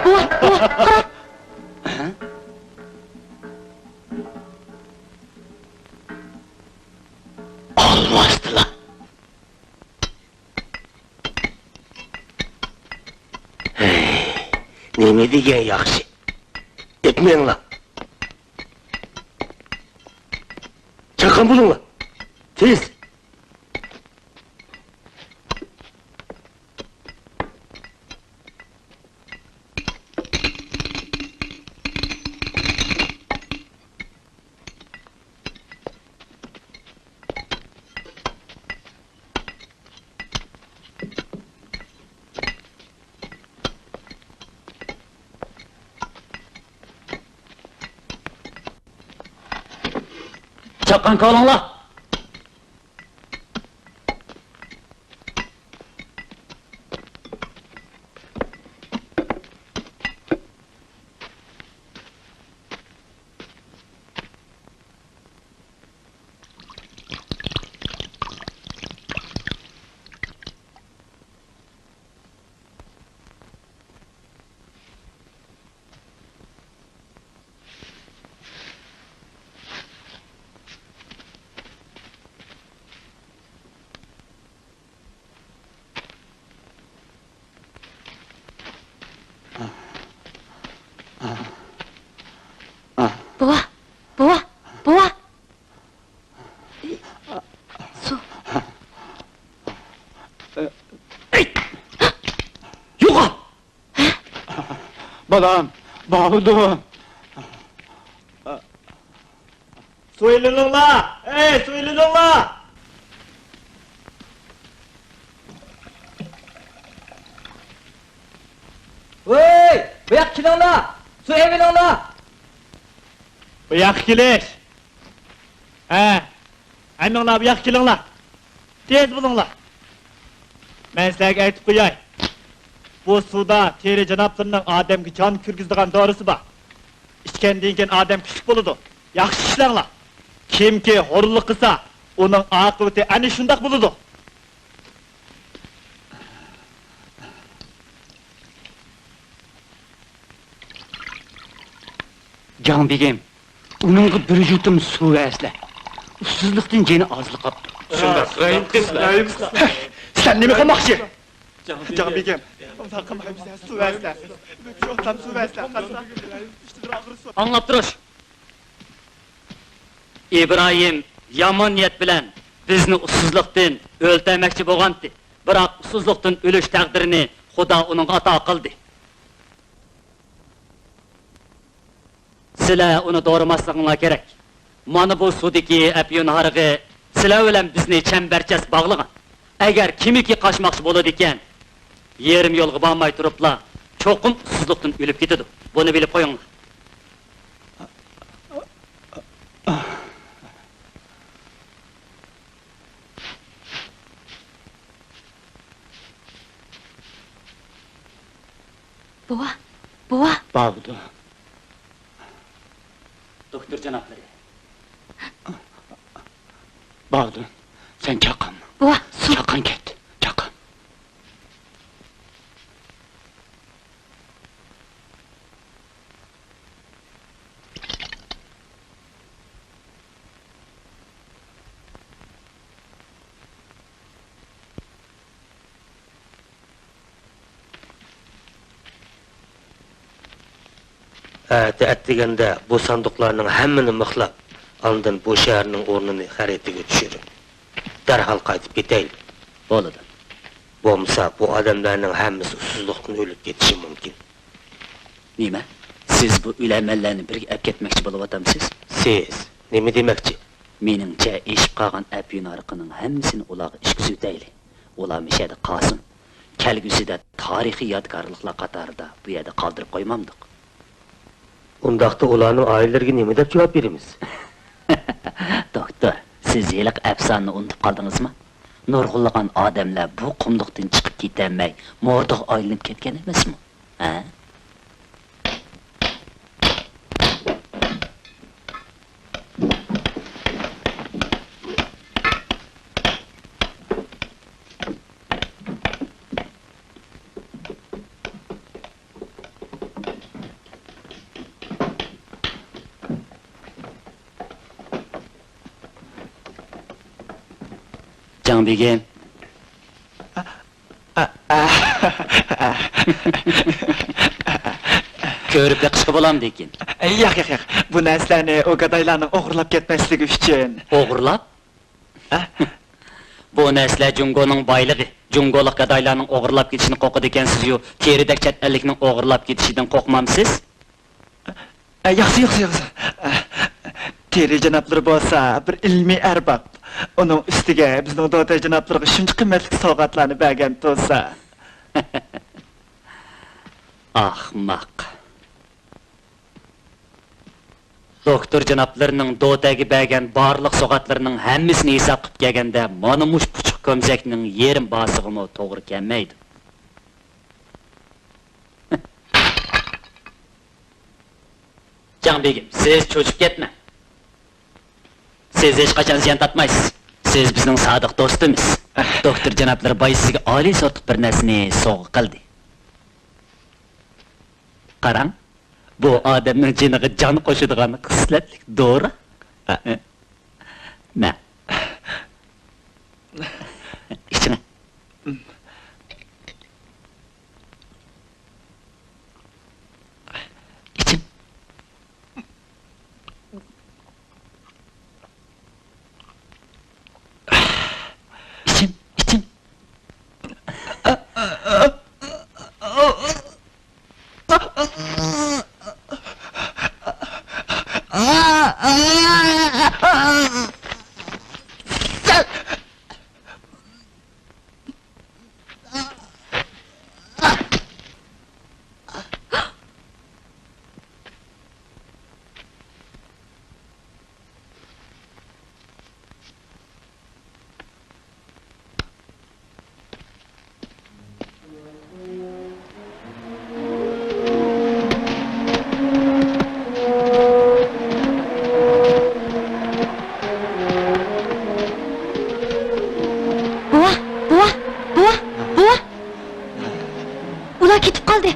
بوۋا، بوۋا، قارا! ئالماستىلا. ھەي، نېمە دېگەن ياخشى. ئۆتمەڭلار. چاققان بولۇڭلار. تېز. چاققان كالىڭلار! بوۋا، بوۋا، بوۋا! سۇ. يوقال! بالام، باھۇدۇر! سۇ ئېلىۋېلىڭلار! ئەي، سۇ ئېلىۋېلىڭلار! ۋوي، بۇ ياققا كېلىڭلار! سۇ ئېلىۋېلىڭلار! بۇ ياققا كېلىش! ھە، ھەممىڭلار بۇ ياققا كېلىڭلار! تېز بولۇڭلار! مەن سىلەرگە ئېيتىپ قوياي، بۇ سۇدا تېرە جانابلىرىنىڭ ئادەمگە جان كىرگۈزىدىغان دورىسى بار. ئىچكەندىن كېيىن ئادەم كۈچلۈك بولىدۇ. ياخشى ئىشلەڭلار. كىمكى ھورلۇق قىلسا، ئۇنىڭ ئاقىۋىتى ئەنە شۇنداق بولىدۇ. جاڭ بېگىم، ئۇنىڭغا بىر يۇتۇم سۇ بەرسىلە. ئۇسسۇزلۇقتىن جېنى ئازلاپ قاپتۇ. شۇنداق، رەھىم قىلسىلە. سەن نېمە قىلماقچى؟ جاڭ بېگىم، ئۇنداق قىلمايمىز، سۇ بەرسىلە. بىر يۇتۇم سۇ بەرسىلە، قارىسا. ئاڭلاپ تۇرۇش! ئىبراھىم يامان نىيەت بىلەن بىزنى ئۇسسۇزلۇقتىن ئۆلتۈرمەكچى بولغانتى، بىراق ئۇسسۇزلۇقتىن ئۆلۈش تەقدىرىنى خۇدا ئۇنىڭغا ئاتا قىلدى. سىلەر ئۇنى دورىماسلىقىڭلار كېرەك. مانا بۇ سۇدىكى ئەپيۈن ھارىقى سىلەر بىلەن بىزنى چەمبەرچاس باغلىغان. ئەگەر كىمكى قاچماقچى بولىدىكەن، يېرىم يولغا بارماي تۇرۇپلا چوقۇم ئۇسسۇزلۇقتىن ئۆلۈپ كېتىدۇ. بۇنى بىلىپ قويۇڭلار. بوۋا، بوۋا. باغدۇ. دوكتور جانابلىرى. باغدۇن، سەن چاققانما؟ بوۋا، سۇ. چاققان كەت، چاققان. ئەتە ئەتىگەندە بۇ ساندۇقلارنىڭ ھەممىنى مىخلاپ، ئاندىن بۇ شەھەرنىڭ ئورنىنى خەرىتىگە چۈشۈرۈڭ. دەرھال قايتىپ كېتەيلى. بولىدۇ. بولمىسا بۇ ئادەملەرنىڭ ھەممىسى ئۇسسۇزلۇقتىن ئۆلۈپ كېتىشى مۇمكىن. نېمە؟ سىز بۇ ئۆلەرمەنلەرنى بىرگە ئەپكەتمەكچى بولۇۋاتامسىز؟ سىز نېمە دېمەكچى؟ مېنىڭچە، ئېشىپ قالغان ئەپيۈن ھارىقىنىڭ ھەممىسىنى ئۇلارغا ئىچكۈزۈۋېتەيلى. ئۇلار مۇشۇ يەردە قالسۇن. كەلگۈسىدە تارىخىي يادىكارلىقلار قاتارىدا بۇ يەردە قالدۇرۇپ قويمامدۇق. ئۇنداقتا ئۇلارنىڭ ئائىلىلىرىگە نېمە دەپ جاۋاب بېرىمىز؟ دوكتور، سىز ھېلىقى ئەپسانىنى ئۇنتۇپ قالدىڭىزمۇ؟ نۇرغۇنلىغان ئادەملەر بۇ قۇملۇقتىن چىقىپ كېتەلمەي، مورىدىغا ئايلىنىپ كەتكەن ئەمەسمۇ؟ ھە؟ جاڭ بېگىم. كۆرۈپ بېقىشقا بولامدىكىن؟ ياق، ياق، ياق. بۇ نەرسىلەرنى ئۇ گادايلارنىڭ ئوغرىلاپ كەتمەسلىكى ئۈچۈن. ئوغرىلاپ؟ ھە؟ بۇ نەرسىلەر جۇڭگونىڭ بايلىقى. جۇڭگولۇق گادايلارنىڭ ئوغرىلاپ كېتىشىنى قورقىدىكەنسىزيۇ، تېرىدەك چەت ئەللىكنىڭ ئوغرىلاپ كېتىشىدىن قورقمامسىز؟ ئە، ياخشى، ياخشى، ياخشى. ئە، تېرى جانابلىرى بولسا بىر ئىلمىي ئەرباب. ئۇنىڭ ئۈستىگە بىزنىڭ دوتەي جانابلىرىغا شۇنچە قىممەتلىك سوۋغاتلارنى بەرگەن تۇرسا. ئەخمەق. دوكتور جانابلىرىنىڭ دوتەيگە بەرگەن بارلىق سوۋغاتلىرىنىڭ ھەممىسىنى ھېساب قىلىپ كەلگەندە، مانا مۇشۇ پۇچۇق كومزەكنىڭ يېرىم باسىغىمۇ توغرا كەلمەيدۇ. جاڭ بېگىم، سىز چۆچۈپ كەتمەڭ. سىز ھېچقاچان زىيان تارتمايسىز. سىز بىزنىڭ سادىق دوستىمىز. دوكتور جانابلىرى بايا سىزگە ئالىي سورتلۇق بىر نەرسىنى سوۋغا قىلدى. قاراڭ، بۇ ئادەمنىڭ جېنىغا جان قوشىدىغان خىسلەتلىك دورا. مە. ئىچىڭ. ئىچىڭ. ئىچىڭ، ئىچىڭ. بوۋا، بوۋا، بوۋا، بوۋا! ئۇلار كېتىپ قالدى.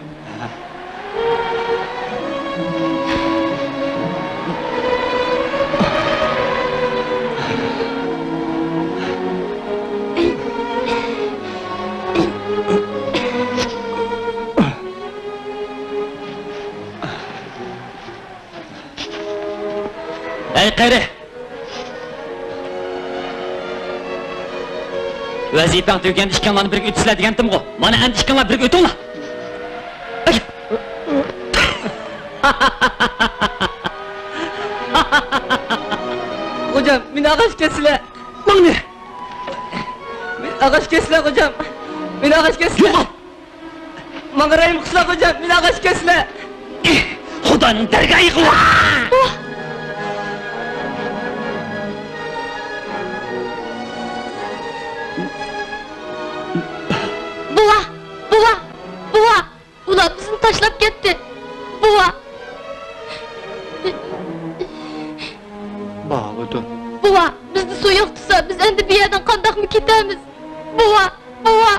ھەي، قېرى! ۋەزىپەڭ تۈگىگەندە ئىككىڭلارنى بىرگە ئۆتىسىلەر دېگەنتىمغۇ؟ مانا ئەمدى ئىككىڭلار بىرگە ئۆتۈڭلار! خوجام، مېنى ئاغاچ كەسسىلە! ماڭنى! مېنى ئاغاچ كەسسىلە، خوجام! مېنى ئاغاچ كەسسىلە! يوقال! ماڭا رەھىم قىلسىلا، خوجام، مېنى ئاغاچ كەسمە! خۇدانىڭ دەرگاھىغا بار! بوۋا! بوۋا! بوۋا! ئۇلار بىزنى تاشلاپ كەتتى. بوۋا! باۋۇدۇن. بوۋا، بىزنى سۇ يوقىتسا، بىز ئەمدى بۇ يەردىن قانداقمۇ كېتەرمىز؟ بوۋا! بوۋا!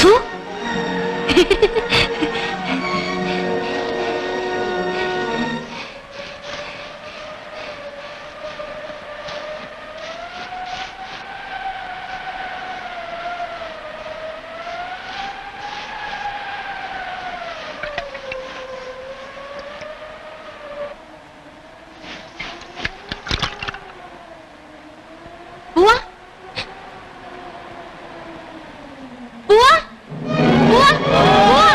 سۇ؟ بوۋا! بوۋا! بوۋا! بوۋا!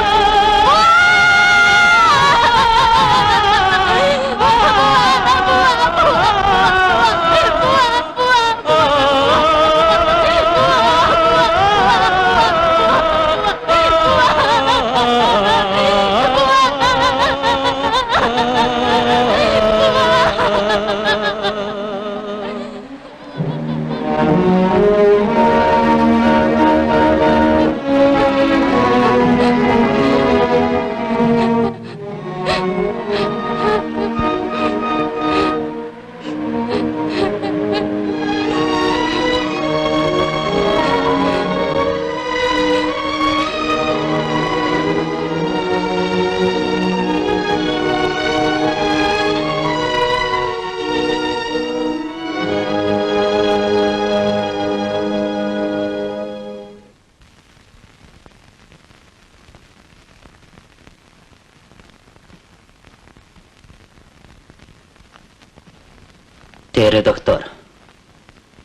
تېرە دوكتور،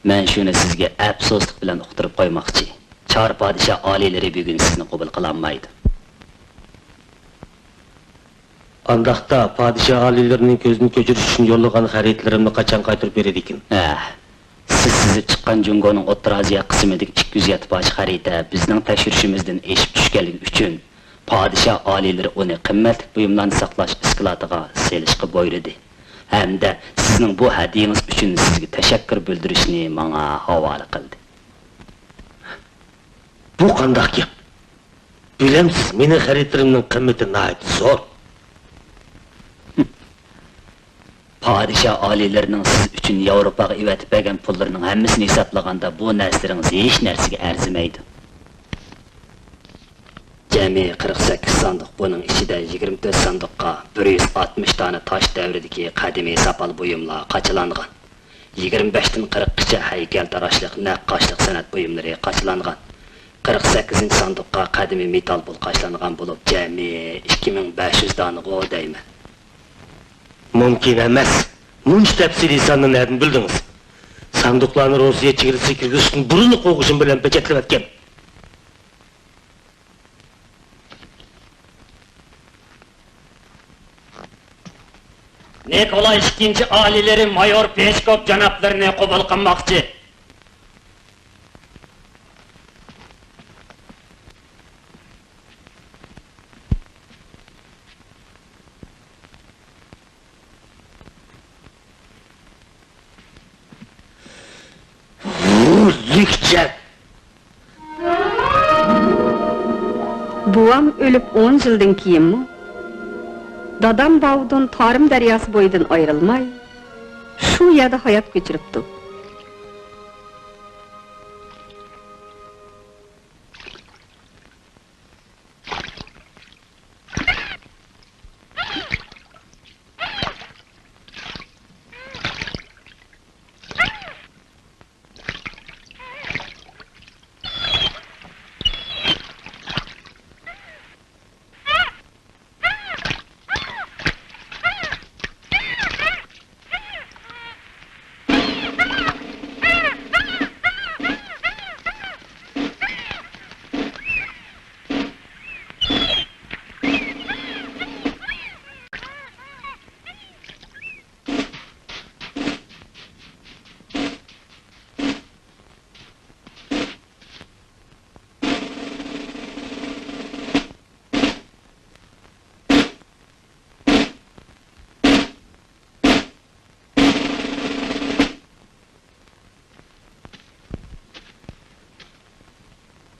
مەن شۇنى سىزگە ئەپسۇسلۇق بىلەن ئۇقتۇرۇپ قويماقچى، چار پادىشاھ ئالىيلىرى بۈگۈن سىزنى قوبۇل قىلالمايدۇ. ئانداقتا پادىشاھ ئالىيلىرىنىڭ كۆزىدىن كۆچۈرۈش ئۈچۈن يوللىغان خەرىتىلىرىمنى قاچان قايتۇرۇپ بېرىدىكىن؟ ھە، سىز سىزىپ چىققان جۇڭگونىڭ ئوتتۇرا ئازىيا قىسمىدىكى ئىككى يۈز يەتتە پارچە خەرىتە بىزنىڭ تەكشۈرۈشىمىزدىن ئېشىپ چۈشكەنلىكى ئۈچۈن، پادىشاھ ئالىيلىرى ئۇنى قىممەتلىك بۇيۇملارنى ساقلاش ئىسكىلاتىغا سېلىشقا بۇيرۇدى ھەمدە سىزنىڭ بۇ ھەدىيىڭىز ئۈچۈن سىزگە تەشەككۈر بىلدۈرۈشنى ماڭا ھاۋالە قىلدى. بۇ قانداق گەپ؟ بىلەمسىز، مېنىڭ خەرىتىلىرىمنىڭ قىممىتى ناھايىتى زور. پادىشاھ ئالىيلىرىنىڭ سىز ئۈچۈن ياۋروپاغا ئېۋەتىپ بەرگەن پۇللىرىنىڭ ھەممىسىنى ھېسابلىغاندا، بۇ نەرسىلىرىڭىز ھېچ نەرسىگە ئەرزىمەيدۇ. جەمئىي قىرىق سەككىز ساندۇق، بۇنىڭ ئىچىدە يىگىرمە تۆت ساندۇققا بىر يۈز ئاتمىش دانە تاش دەۋرىدىكى قەدىمىي ساپال بۇيۇملار قاچىلانغان. يىگىرمە بەشتىن قىرىققىچە ھەيكەلتىراشلىق، نەققاشلىق سەنئەت بۇيۇملىرى قاچىلانغان. قىرىق سەككىزىنچى ساندۇققا قەدىمىي مېتال پۇل قاچىلانغان بولۇپ، جەمئىي ئىككى مىڭ بەش يۈز دانىغۇ دەيمەن. مۇمكىن ئەمەس. مۇنچە تەپسىلىي ساننى نەدىن بىلدىڭىز؟ ساندۇقلارنى روسىيە چېگرىسىگە كىرگۈزۈشتىن بۇرۇنلا قوغۇشۇم بىلەن پېچەتلىۋەتكەن. نىكولاي ئىككىنچى ئالىيلىرى مايور پېشكوف جانابلىرىنى قوبۇل قىلماقچى. ۋۇ، لۈكچەك! بوۋام ئۆلۈپ ئون يىلدىن كېيىنمۇ دادام باۋۇدۇن تارىم دەرياسى بويىدىن ئايرىلماي، ئۇ يەردە ھايات كەچۈرۈپتۇ.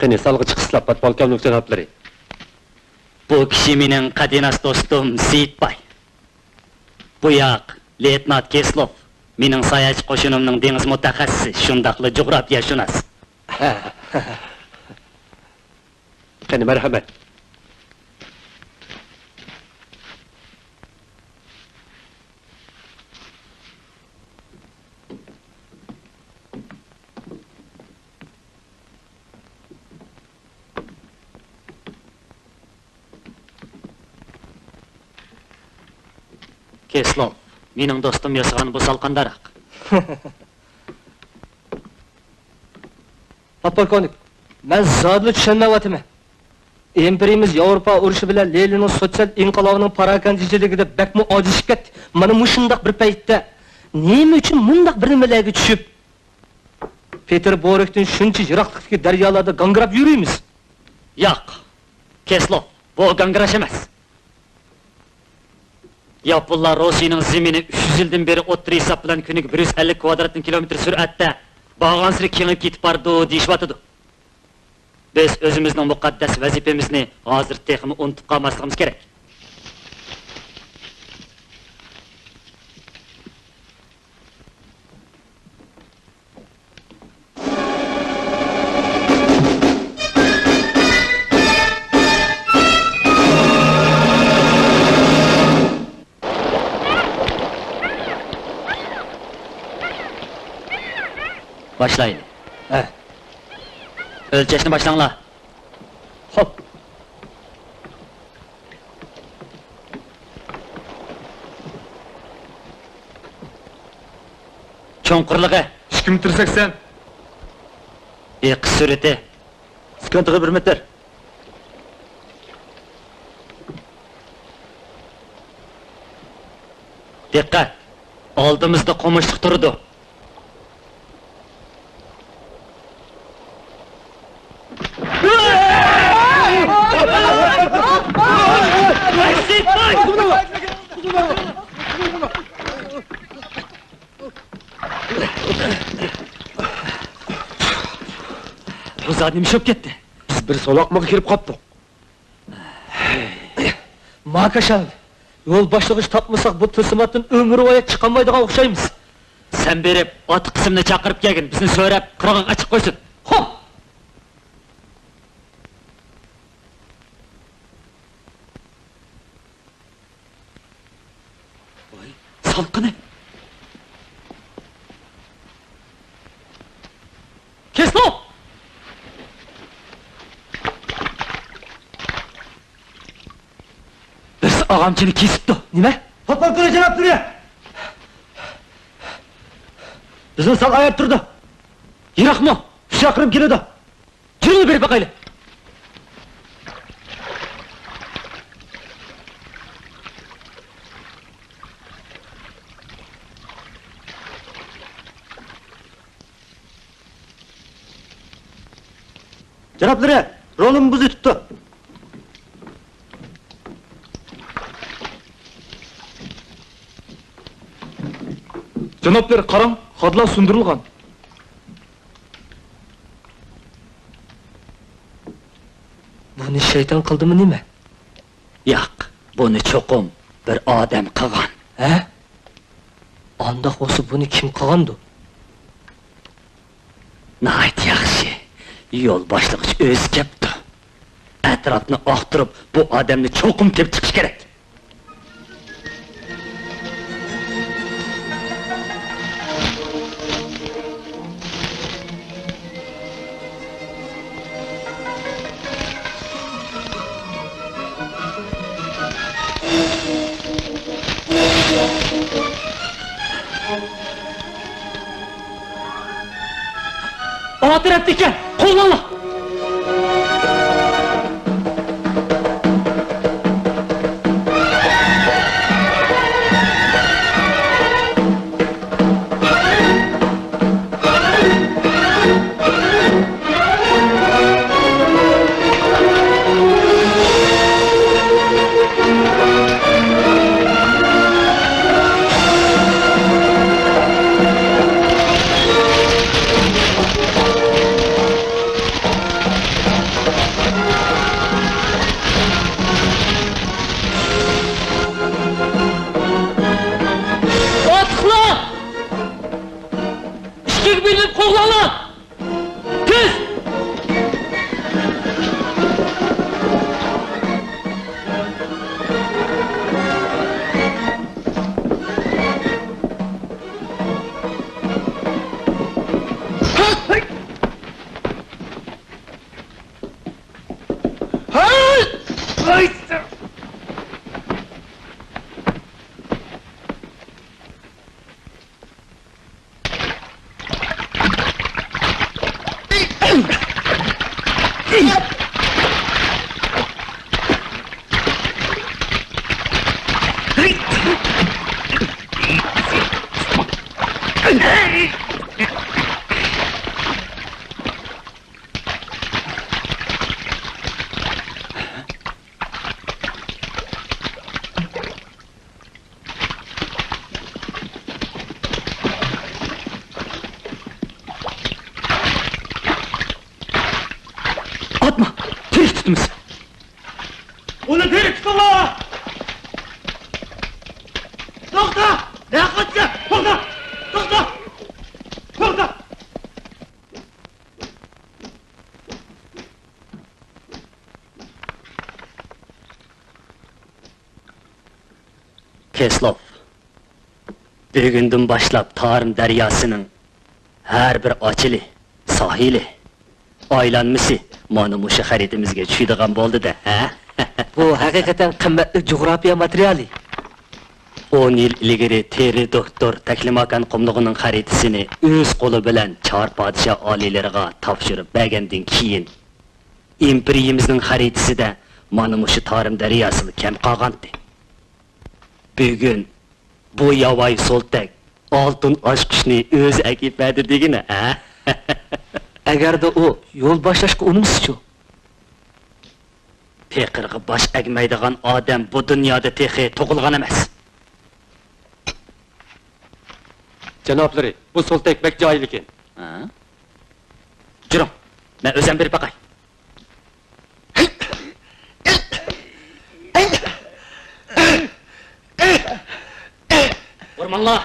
قېنى، سالغا چىقىشلار، پودپولكوۋنىك جانابلىرى. بۇ كىشى مېنىڭ قەدىناس دوستۇم سېيىتباي. بۇ ياق، لېيتېنانت كېسلوف، مېنىڭ ساياھەتچى قوشۇنۇمنىڭ دېڭىز مۇتەخەسسىسى، شۇنداقلا جۇغراپىيەشۇناس. قېنى، مەرھەمەت. كېسلوف، مېنىڭ دوستۇم ياسىغان بۇ سال قانداقراق؟ پودپولكوۋنىك، مەن زادىلا چۈشەنمەيۋاتىمەن. ئىمپېرىيىمىز ياۋروپا ئۇرۇشى بىلەن لېنىننىڭ سوتسىيال ئىنقىلابىنىڭ پاراكەندىچىلىكىدە بەكمۇ ئاجىزلىشىپ كەتتى. مانا مۇشۇنداق بىر پەيتتە نېمە ئۈچۈن مۇنداق بىر نېمىلەرگە چۈشۈپ، پېتېربۇرگتىن شۇنچە يىراقلىقتىكى دەريالاردا گاڭگىراپ يۈرىمىز؟ ياق، كېسلوف، بۇ گاڭگىراش ئەمەس. ياپونلار روسىيەنىڭ زېمىنى ئۈچ يۈز يىلدىن بېرى ئوتتۇرا ھېساب بىلەن كۈنىگە بىر يۈز ئەللىك كىۋادرات كىلومېتىر سۈرئەتتە بارغانسېرى كېڭىيىپ كېتىپ بارىدۇ دېيىشىۋاتىدۇ. بىز ئۆزىمىزنىڭ مۇقەددەس ۋەزىپىمىزنى ھازىر تېخىمۇ ئۇنتۇپ قالماسلىقىمىز كېرەك. باشلايلى. ھە. ئۆلچەشنى باشلاڭلار. خوپ. چوڭقۇرلۇقى؟ ئىككى مېتىر سەكسەن. ئېقىش سۈرئىتى؟ سېكۇنتىغا بىر مېتىر. دىققەت! ئالدىمىزدا قومۇشلۇق تۇرىدۇ. بۇ زادى نېمە ئىش بولۇپ كەتتى؟ بىز بىر سولاقمىغا كىرىپ قاپتۇق. ماكاشال، يول باشلىغۇچ تاپمىساق، بۇ تىلسىماتتىن ئۆمۈرۋايەت چىقالمايدىغان ئوخشايمىز. سەن بېرىپ، ئاتا قىسىمنى چاقىرىپ كەلگىن، بىزنى سۆرەپ، قىرغاققا چىقىپ قويسۇن. خوپ! ۋاي، سالقىنى! كېسلوف! بىرسى ئاغامچىنى كېسىپتۇ. نېمە؟ پودپولكوۋنىك جانابلىرى! بىزنى سال ئاياپ تۇرىدۇ. يىراقمۇ؟ ئۈچ چاقىرىم كېلىدۇ. جۈرۈڭ بېرىپ باقايلى. جانابلىرى، رولىمۇ بۇزۇۋېتىپتۇ. جانابلىرى، قاراڭ، خادىلار سۇندۇرۇلغان. بۇنى شەيتان قىلدىمۇ نېمە؟ ياق، بۇنى چوقۇم بىر ئادەم قىلغان. ھە؟ ئانداق بولسا بۇنى كىم قىلغاندۇ؟ ناھايىتى ياخشى. يول باشلىغۇچ ئۆزى كەپتۇ. ئەتراپنى ئاختۇرۇپ، بۇ ئادەمنى چوقۇم تېپىپ چىقىش كېرەك. ئاۋۇ تەرەپتە ئىكەن، قوغلاڭلار! ئاتلىقلار! ئىككىگە بۆلۈنۈپ قوغلاڭلار! تېز! ئاتما! تىرىك تۇتىمىز! ئۇنى تىرىك تۇتۇڭلار! توختا! نەگە قاچىسەن؟ توختا! توختا! توختا! كىسلوف، بۈگۈندىن باشلاپ تارىم دەرياسىنىڭ ھەر بىر ئاچىلى، ساھىلى، ئايلانمىسى مانا مۇشۇ خەرىتىمىزگە چۈشىدىغان بولدى-دە، ھە؟ بۇ ھەقىقەتەن قىممەتلىك جۇغراپىيە ماتېرىيالى. ئون يىل ئىلگىرى تېررى دوكتور تەكلىماكان قۇملۇقىنىڭ خەرىتىسىنى ئۆز قولى بىلەن چار پادىشاھ ئالىيلىرىغا تاپشۇرۇپ بەرگەندىن كېيىن، ئىمپېرىيىمىزنىڭ خەرىتىسىدە مانا مۇشۇ تارىم دەرياسىلا كەم قالغانتى. بۈگۈن بۇ ياۋايى سولتەك ئالتۇن ئاچقۇچنى ئۆزى ئەكىپ بەردى دېگىنە، ھە؟ ئەگەردە ئۇ يول باشلاشقا ئۇنىمىسىچۇ؟ پېقىرغا باش ئەگمەيدىغان ئادەم بۇ دۇنيادا تېخى تۇغۇلغان ئەمەس. جانابلىرى، بۇ سولتەك بەك جاھىل ئىكەن. ھە؟ جۈرۈڭ، مەن ئۆزۈم بېرىپ باقاي. ئۇرماڭلار!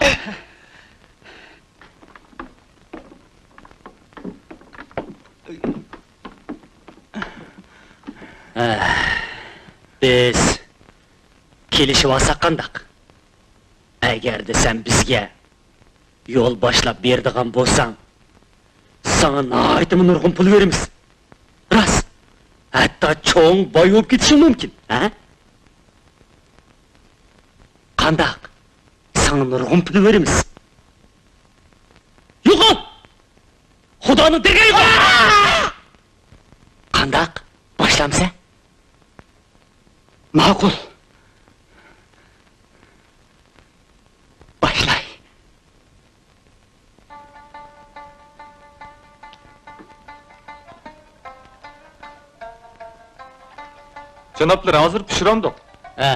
بىز كېلىشىۋالساق قانداق؟ ئەگەردە سەن بىزگە يول باشلاپ بېرىدىغان بولساڭ، ساڭا ناھايىتىمۇ نۇرغۇن پۇل بېرىمىز. راست، ھەتتا چوڭ باي بولۇپ كېتىشىڭ مۇمكىن، ھە؟ قانداق؟ ساڭا نۇرغۇن پۇل بېرىمىز. يوقال! خۇدانىڭ دېگىنى يوقال! قانداق؟ باشلامسەن؟ ماقۇل. باشلاي. جانابلىرى، ھازىر پىشۇرامدۇق؟ ھە.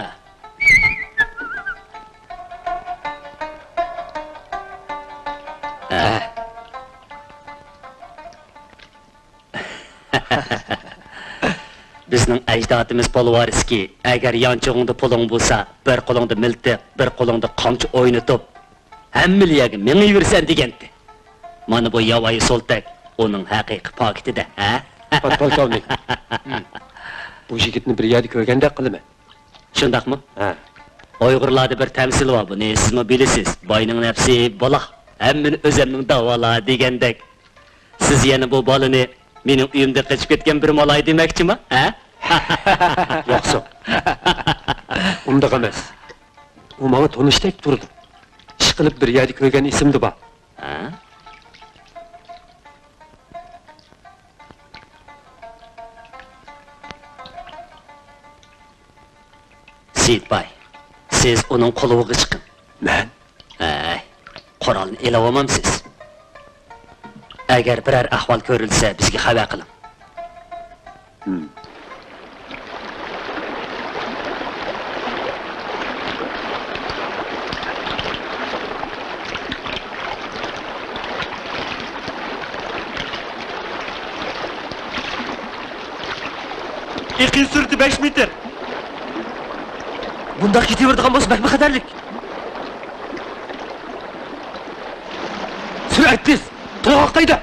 ھە. بىزنىڭ ئەجدادىمىز پولۋارسكىي، ئەگەر يانچۇقۇڭدا پۇلۇڭ بولسا، بىر قولۇڭدا مىلتىق، بىر قولۇڭدا قامچا ئوينىتىپ، ھەممىلا يەرگە مېڭىۋېرىسەن دېگەنتى. مانا بۇ ياۋايى سولتەك ئۇنىڭ ھەقىقىي پاكىتىدە، ھە؟ پات پولكوۋنىك. بۇ يىگىتنى بىر يەردە كۆرگەندەك قىلىمەن. شۇنداقمۇ؟ ھە. ئۇيغۇرلاردا بىر تەمسىل بار، بۇنى سىزمۇ بىلىسىز. «باينىڭ نەپسى بالا، ھەممىنى ئۆزەمنىڭ داۋالا» دېگەندەك. سىز يەنە بۇ بالىنى مېنىڭ ئۆيۈمدىن قېچىپ كەتكەن بىر مالاي دېمەكچىما، ھە؟ ياقسۇ. ئۇنداق ئەمەس. ئۇ ماڭا تونۇشتەك تۇرىدۇ. ئىشقىلىپ بىر يەردە كۆرگەن ئېسىمدە بار. ھە؟ سېيىتباي، سىز ئۇنىڭ قۇلۇبىغا چىقىڭ. مەن؟ ھەي، قورالنى ئېلىۋالمامسىز؟ ئەگەر بىرەر ئەھۋال كۆرۈلسە، بىزگە خەۋەر قىلىڭ. ھىم. ئېقىن سۈرئىتى بەش مېتىر. بۇنداق كېتىۋېرىدىغان بولسا بەكمۇ خەتەرلىك. سۈرئەت تېز! قىرغاققا ھەيدە!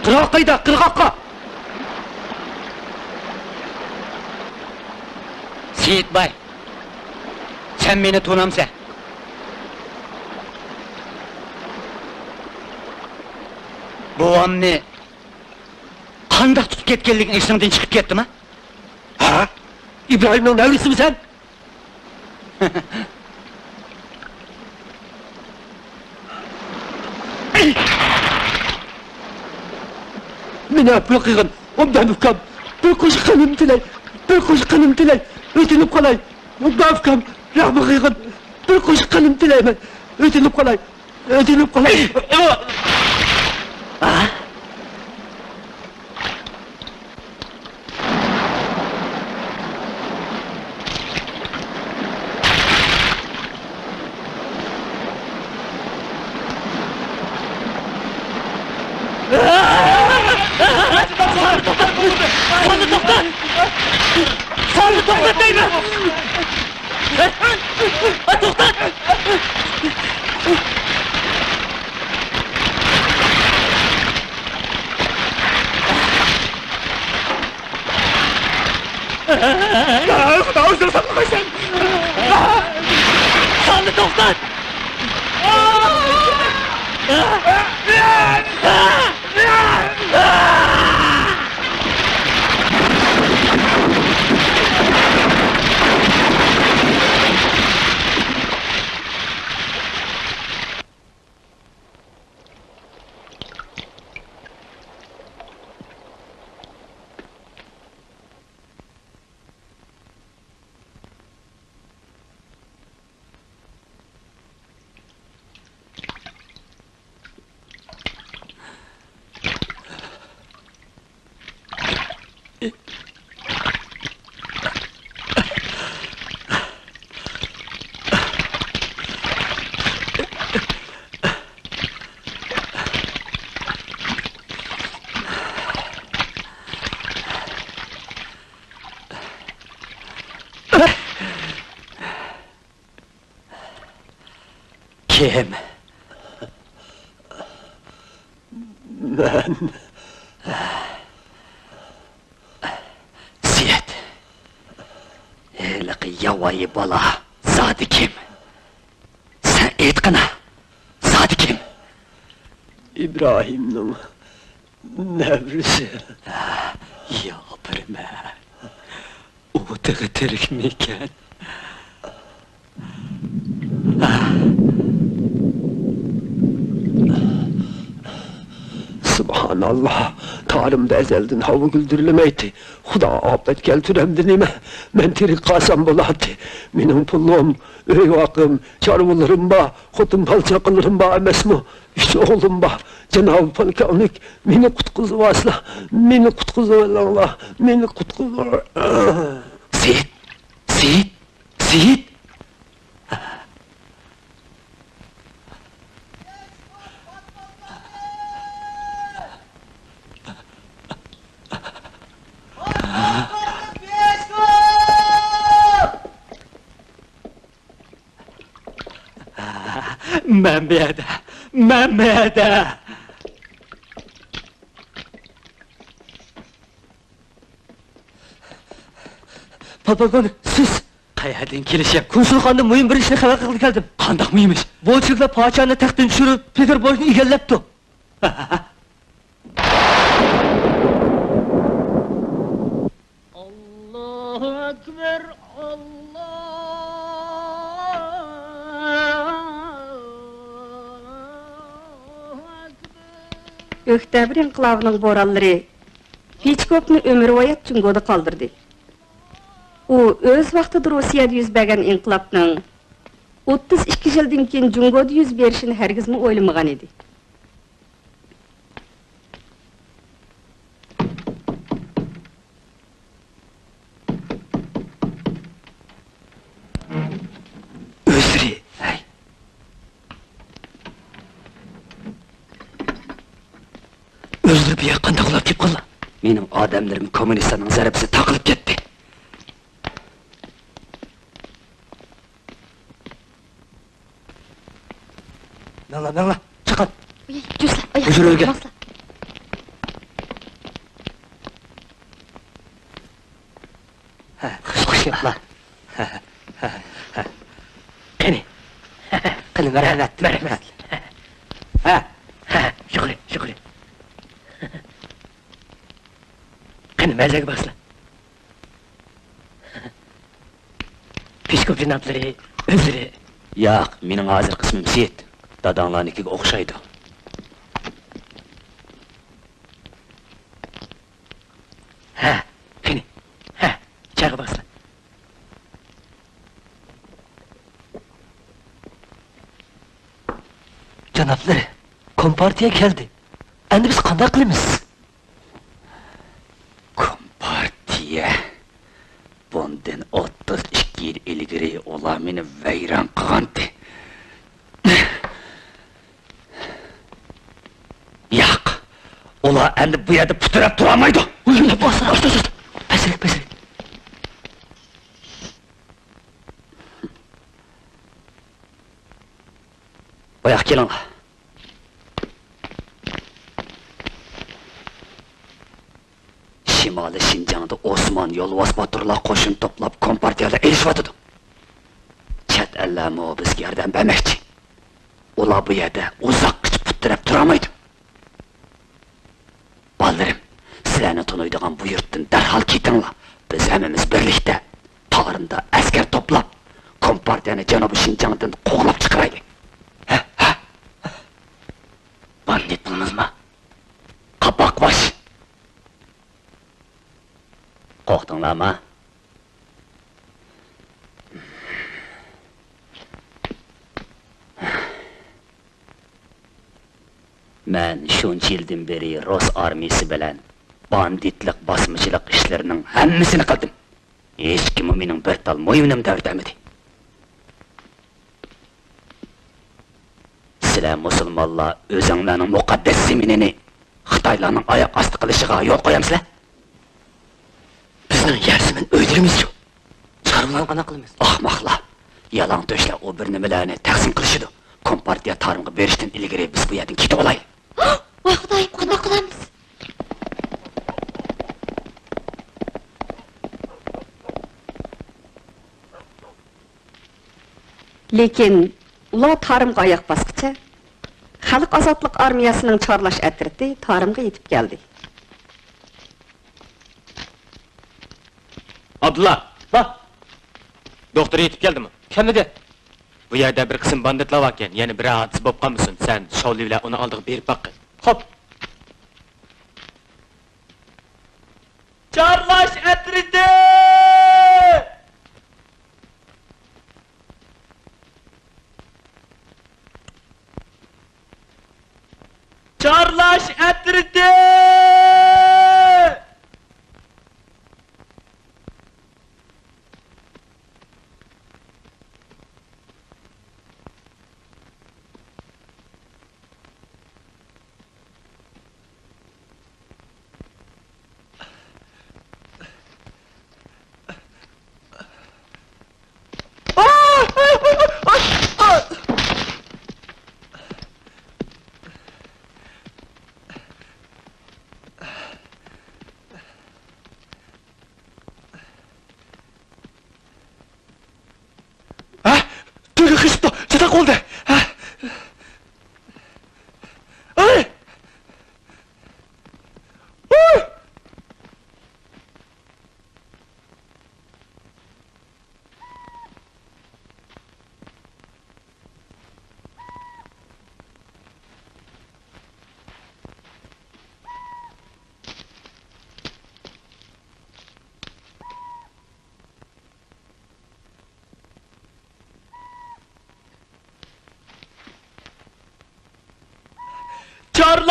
قىرغاققا ھەيدە، قىرغاققا! سېيىتباي، سەن مېنى تونامسەن؟ بوۋامنى قانداق تۇتۇپ كەتكەنلىكىڭ ئېسىڭدىن چىقىپ كەتتىما؟ ھە؟ ئىبراھىمنىڭ نەۋرىسىمۇ سەن؟ مېنى ئەپۇ قىلغىن، ئوبدان ئۇكام. بىر قوشۇق قېنىمنى تىلەي، بىر قوشۇق قېنىمنى تىلەي، ئۆتۈنۈپ قالاي. ئوبدان ئۇكام، رەھمىڭ قىلغىن، بىر قوشۇق قېنىمنى تىلەيمەن، ئۆتۈنۈپ قالاي. ئۆتۈنۈپ قالاي. توختات! توختات! خۇدا ئۆزۈڭ ساقلىغايسەن! ساننى توختات! كىم؟ مەن. سېيىت، ھېلىقى ياۋايى بالا زادى كىم؟ سەن ئېيتقىنا، زادى كىم؟ ئىبراھىمنىڭ نەۋرىسى. ياپىرمە. ئۇ تېخى تىرىكمىكەن؟ سۇبھاناللا، تارىمدا ئەزەلدىن ھاۋا گۈلدۈرلىمەيتتى. خۇدا ئاپەت كەلتۈرەمدۇ نېمە؟ مەن تىرىك قالسام بولاتتى. مېنىڭ پۇلۇم، ئۆي ۋاقىم، چارۋىلىرىم بار، خوتۇن بالا چاقىلىرىم بار ئەمەسمۇ؟ ئۈچ ئوغلۇم بار. جانابى پولكوۋنىك، مېنى قۇتقۇزۇۋالسىلا، مېنى قۇتقۇزۇۋېلىڭلار، مېنى قۇتقۇزۇۋال. سېيىت! سېيىت! سېيىت! مەن بۇ يەردە، مەن بۇ يەردە! پاپاگون، سىز؟ قەيەردىن كېلىشىم؟ كونسۇلخانىدىن مۇھىم بىر ئىشنى خەۋەر قىلغىلى كەلدىم. قانداق مۇھىم ئىش؟ بولشېۋىكلار پادىشاھنى تەختتىن چۈشۈرۈپ، پېتېربۇرگنى ئىگىلەپتۇ. ئاللاھۇ ئەكبەر، ئاللاھۇ ئەكبەر. ئۆكتەبىر ئىنقىلابىنىڭ بورانلىرى پىچكوپنى ئۆمۈرۋايەت جۇڭگودا قالدۇردى. ئۇ ئۆز ۋاقتىدا روسىيەدە يۈز بەرگەن ئىنقىلابنىڭ ئوتتۇز ئىككى يىلدىن كېيىن جۇڭگودا يۈز بېرىشىنى ھەرگىزمۇ ئويلىمىغان ئىدى. ئۆزلىرى، ھەي. ئۆزلىرى بۇ يەرگە قانداق ئۇلاپ كېلىپ قالدى؟ مېنىڭ ئادەملىرىم كوممۇنىستلارنىڭ زەربىسىدە تاقىلىپ كەتتى. ماڭلا، ماڭلا، چىقىڭ. ئۇي، جۈسلە، ئاياق. ھۇجرىگە. ماڭسىلا. ھە، خۇش، خۇش كەپلا. قېنى. قېنى، مەرھەمەت. مەرھەمەت. ھە. شۈكرى، شۈكرى. قېنى، مەزەگە باسلا. پىشكوپ جانابلىرى ئۆزلىرى. ياق، مېنىڭ ھازىرقى ئىسمىم سېيىت. داداڭلارنىڭكىگە ئوخشايدۇ. ھە، قېنى، ھە، چايغا باسلا. جانابلىرى، كومپارتىيە كەلدى. ئەمدى بىز قانداق قىلىمىز؟ كومپارتىيە. بۇندىن ئوتتۇز ئىككى يىل ئىلگىرى ئۇلار مېنى ۋەيران قىلغانتى. ياق، ئۇلار ئەمدى بۇ يەردە پۇت تىرەپ تۇرالمايدۇ. ئۇي، ئۇي، ئۇي، ئاست، ئاست، ئاست. پەسرەك، پەسرەك. باياق كېلىڭلار. شىمالىي شىنجاڭدا ئوسمان يولۋاس باتۇرلار قوشۇن توپلاپ، كومپارتىيە بىلەن ئېلىشىۋاتىدۇ. چەت ئەللەرمۇ بىزگە ياردەم بەرمەكچى. ئۇلار بۇ يەردە ئۇزاققىچە پۇت تىرەپ تۇرالمايدۇ. بالىلىرىم، سىلەرنى تونۇيدىغان بۇ يۇرتتىن دەرھال كېتىڭلار. بىز ھەممىمىز بىرلىكتە تارىمدا ئەسكەر توپلاپ، كومپارتىيەنى جەنۇبىي شىنجاڭدىن قوغلاپ چىقىرايلى. ھە؟ ھە؟ باندىت بولىمىزما؟ قاپاق باش! قورقتۇڭلارما؟ مەن شۇنچە يىلدىن بېرى رۇس ئارمىيىسى بىلەن باندىتلىق، باسمىچىلىق ئىشلىرىنىڭ ھەممىسىنى قىلدىم. ھېچكىممۇ مېنىڭ بىر تال مويۇنۇمنى ئەۋرىتەلمىدى. سىلەر مۇسۇلمانلار ئۆزۈڭلارنىڭ مۇقەددەس زېمىنىنى خىتايلارنىڭ ئاياق ئاستى قىلىشىغا يول قويامسىلەر؟ بىزنىڭ يەر زېمىن ئۆيلىرىمىزچۇ؟ چارۋىلارنى قانداق قىلىمىز؟ ئاخماقلار! يالاڭتۆشلەر ئۇ بىر نېمىلەرنى تەقسىم قىلىشىدۇ. كومپارتىيە تارىمغا بېرىشتىن ئىلگىرى بىز بۇ يەردىن كېتىۋالايلى. ۋاي خۇدايىم، قانداق قىلارمىز؟ لېكىن ئۇلار تارىمغا ئاياق باسقىچە، خەلق ئازادلىق ئارمىيەسىنىڭ چارلاش ئەترىتى تارىمغا يېتىپ كەلدى. ئابدۇللا! ھا! دوختۇر يېتىپ كەلدىمۇ؟ كەلمىدى. بۇ يەردە بىر قىسىم باندىتلار باركەن، يەنە بىرەر ھادىسە بوپ قالمىسۇن، سەن شاۋلى بىلەن ئۇنىڭ ئالدىغا بېرىپ باققىن. خوپ. چارلاش ئەترىتى! چارلاش ئەترىتى!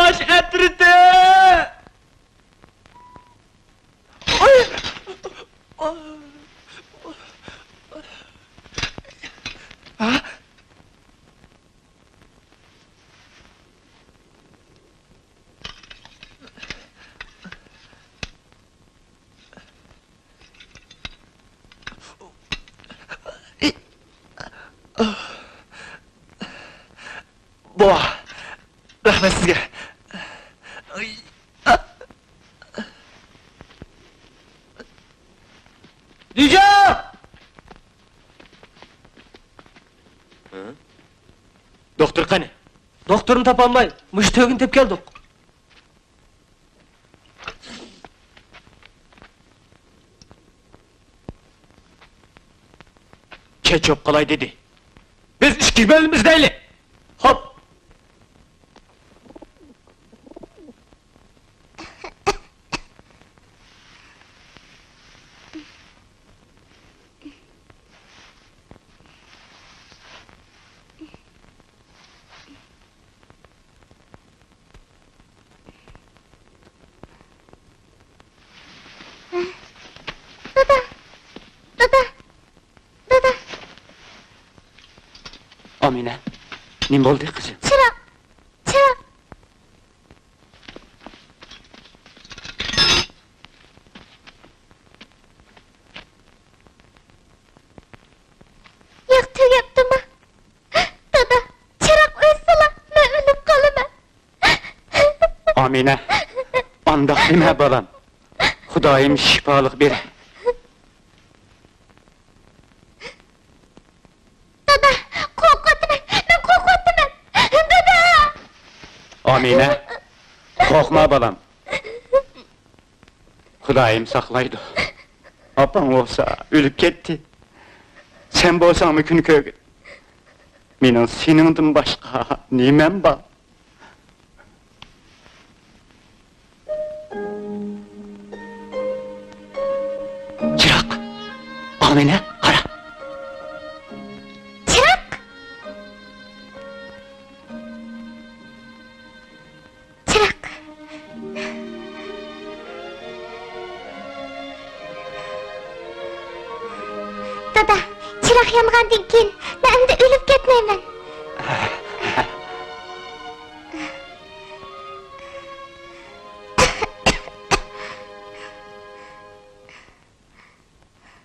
باش ئەترىتى! ھە؟ بوۋا، رەھمەت سىزگە. دىجا! دوختۇر قېنى؟ دوختۇرنى تاپالماي، مۇشۇ تۆگىنى تېپىپ كەلدۇق. كەچ بولۇپ قالاي دېدى. بىز ئىككى بۆلۈم ئىزدەيلى. خوپ. دادا! دادا! دادا! ئامىنە، نېمە بولدى، قىزىم؟ چىراغ! چىراغ! ياق، تۈگەپتىما؟ دادا، چىراغ ئۆچسىلا، مەن ئۆلۈپ قالىمەن. ئامىنە، ئانداق دېمە، بالام. خۇدايىم شىپالىق بېرەر. دادا، قورقۇۋاتىمەن، مەن قورقۇۋاتىمەن. دادا! ئامىنە، قورقما، بالام. خۇدايىم ساقلايدۇ. ئاپاڭ بولسا ئۆلۈپ كەتتى. سەن بولساڭمۇ كۈن كۆرگىن. مېنىڭ سېنىڭدىن باشقا نېمەم بار؟ چىراغ! ئامىنە، قارا! چىراغ! چىراغ. دادا، چىراغ يانغاندىن كېيىن مەن ئەمدى ئۆلۈپ كەتمەيمەن.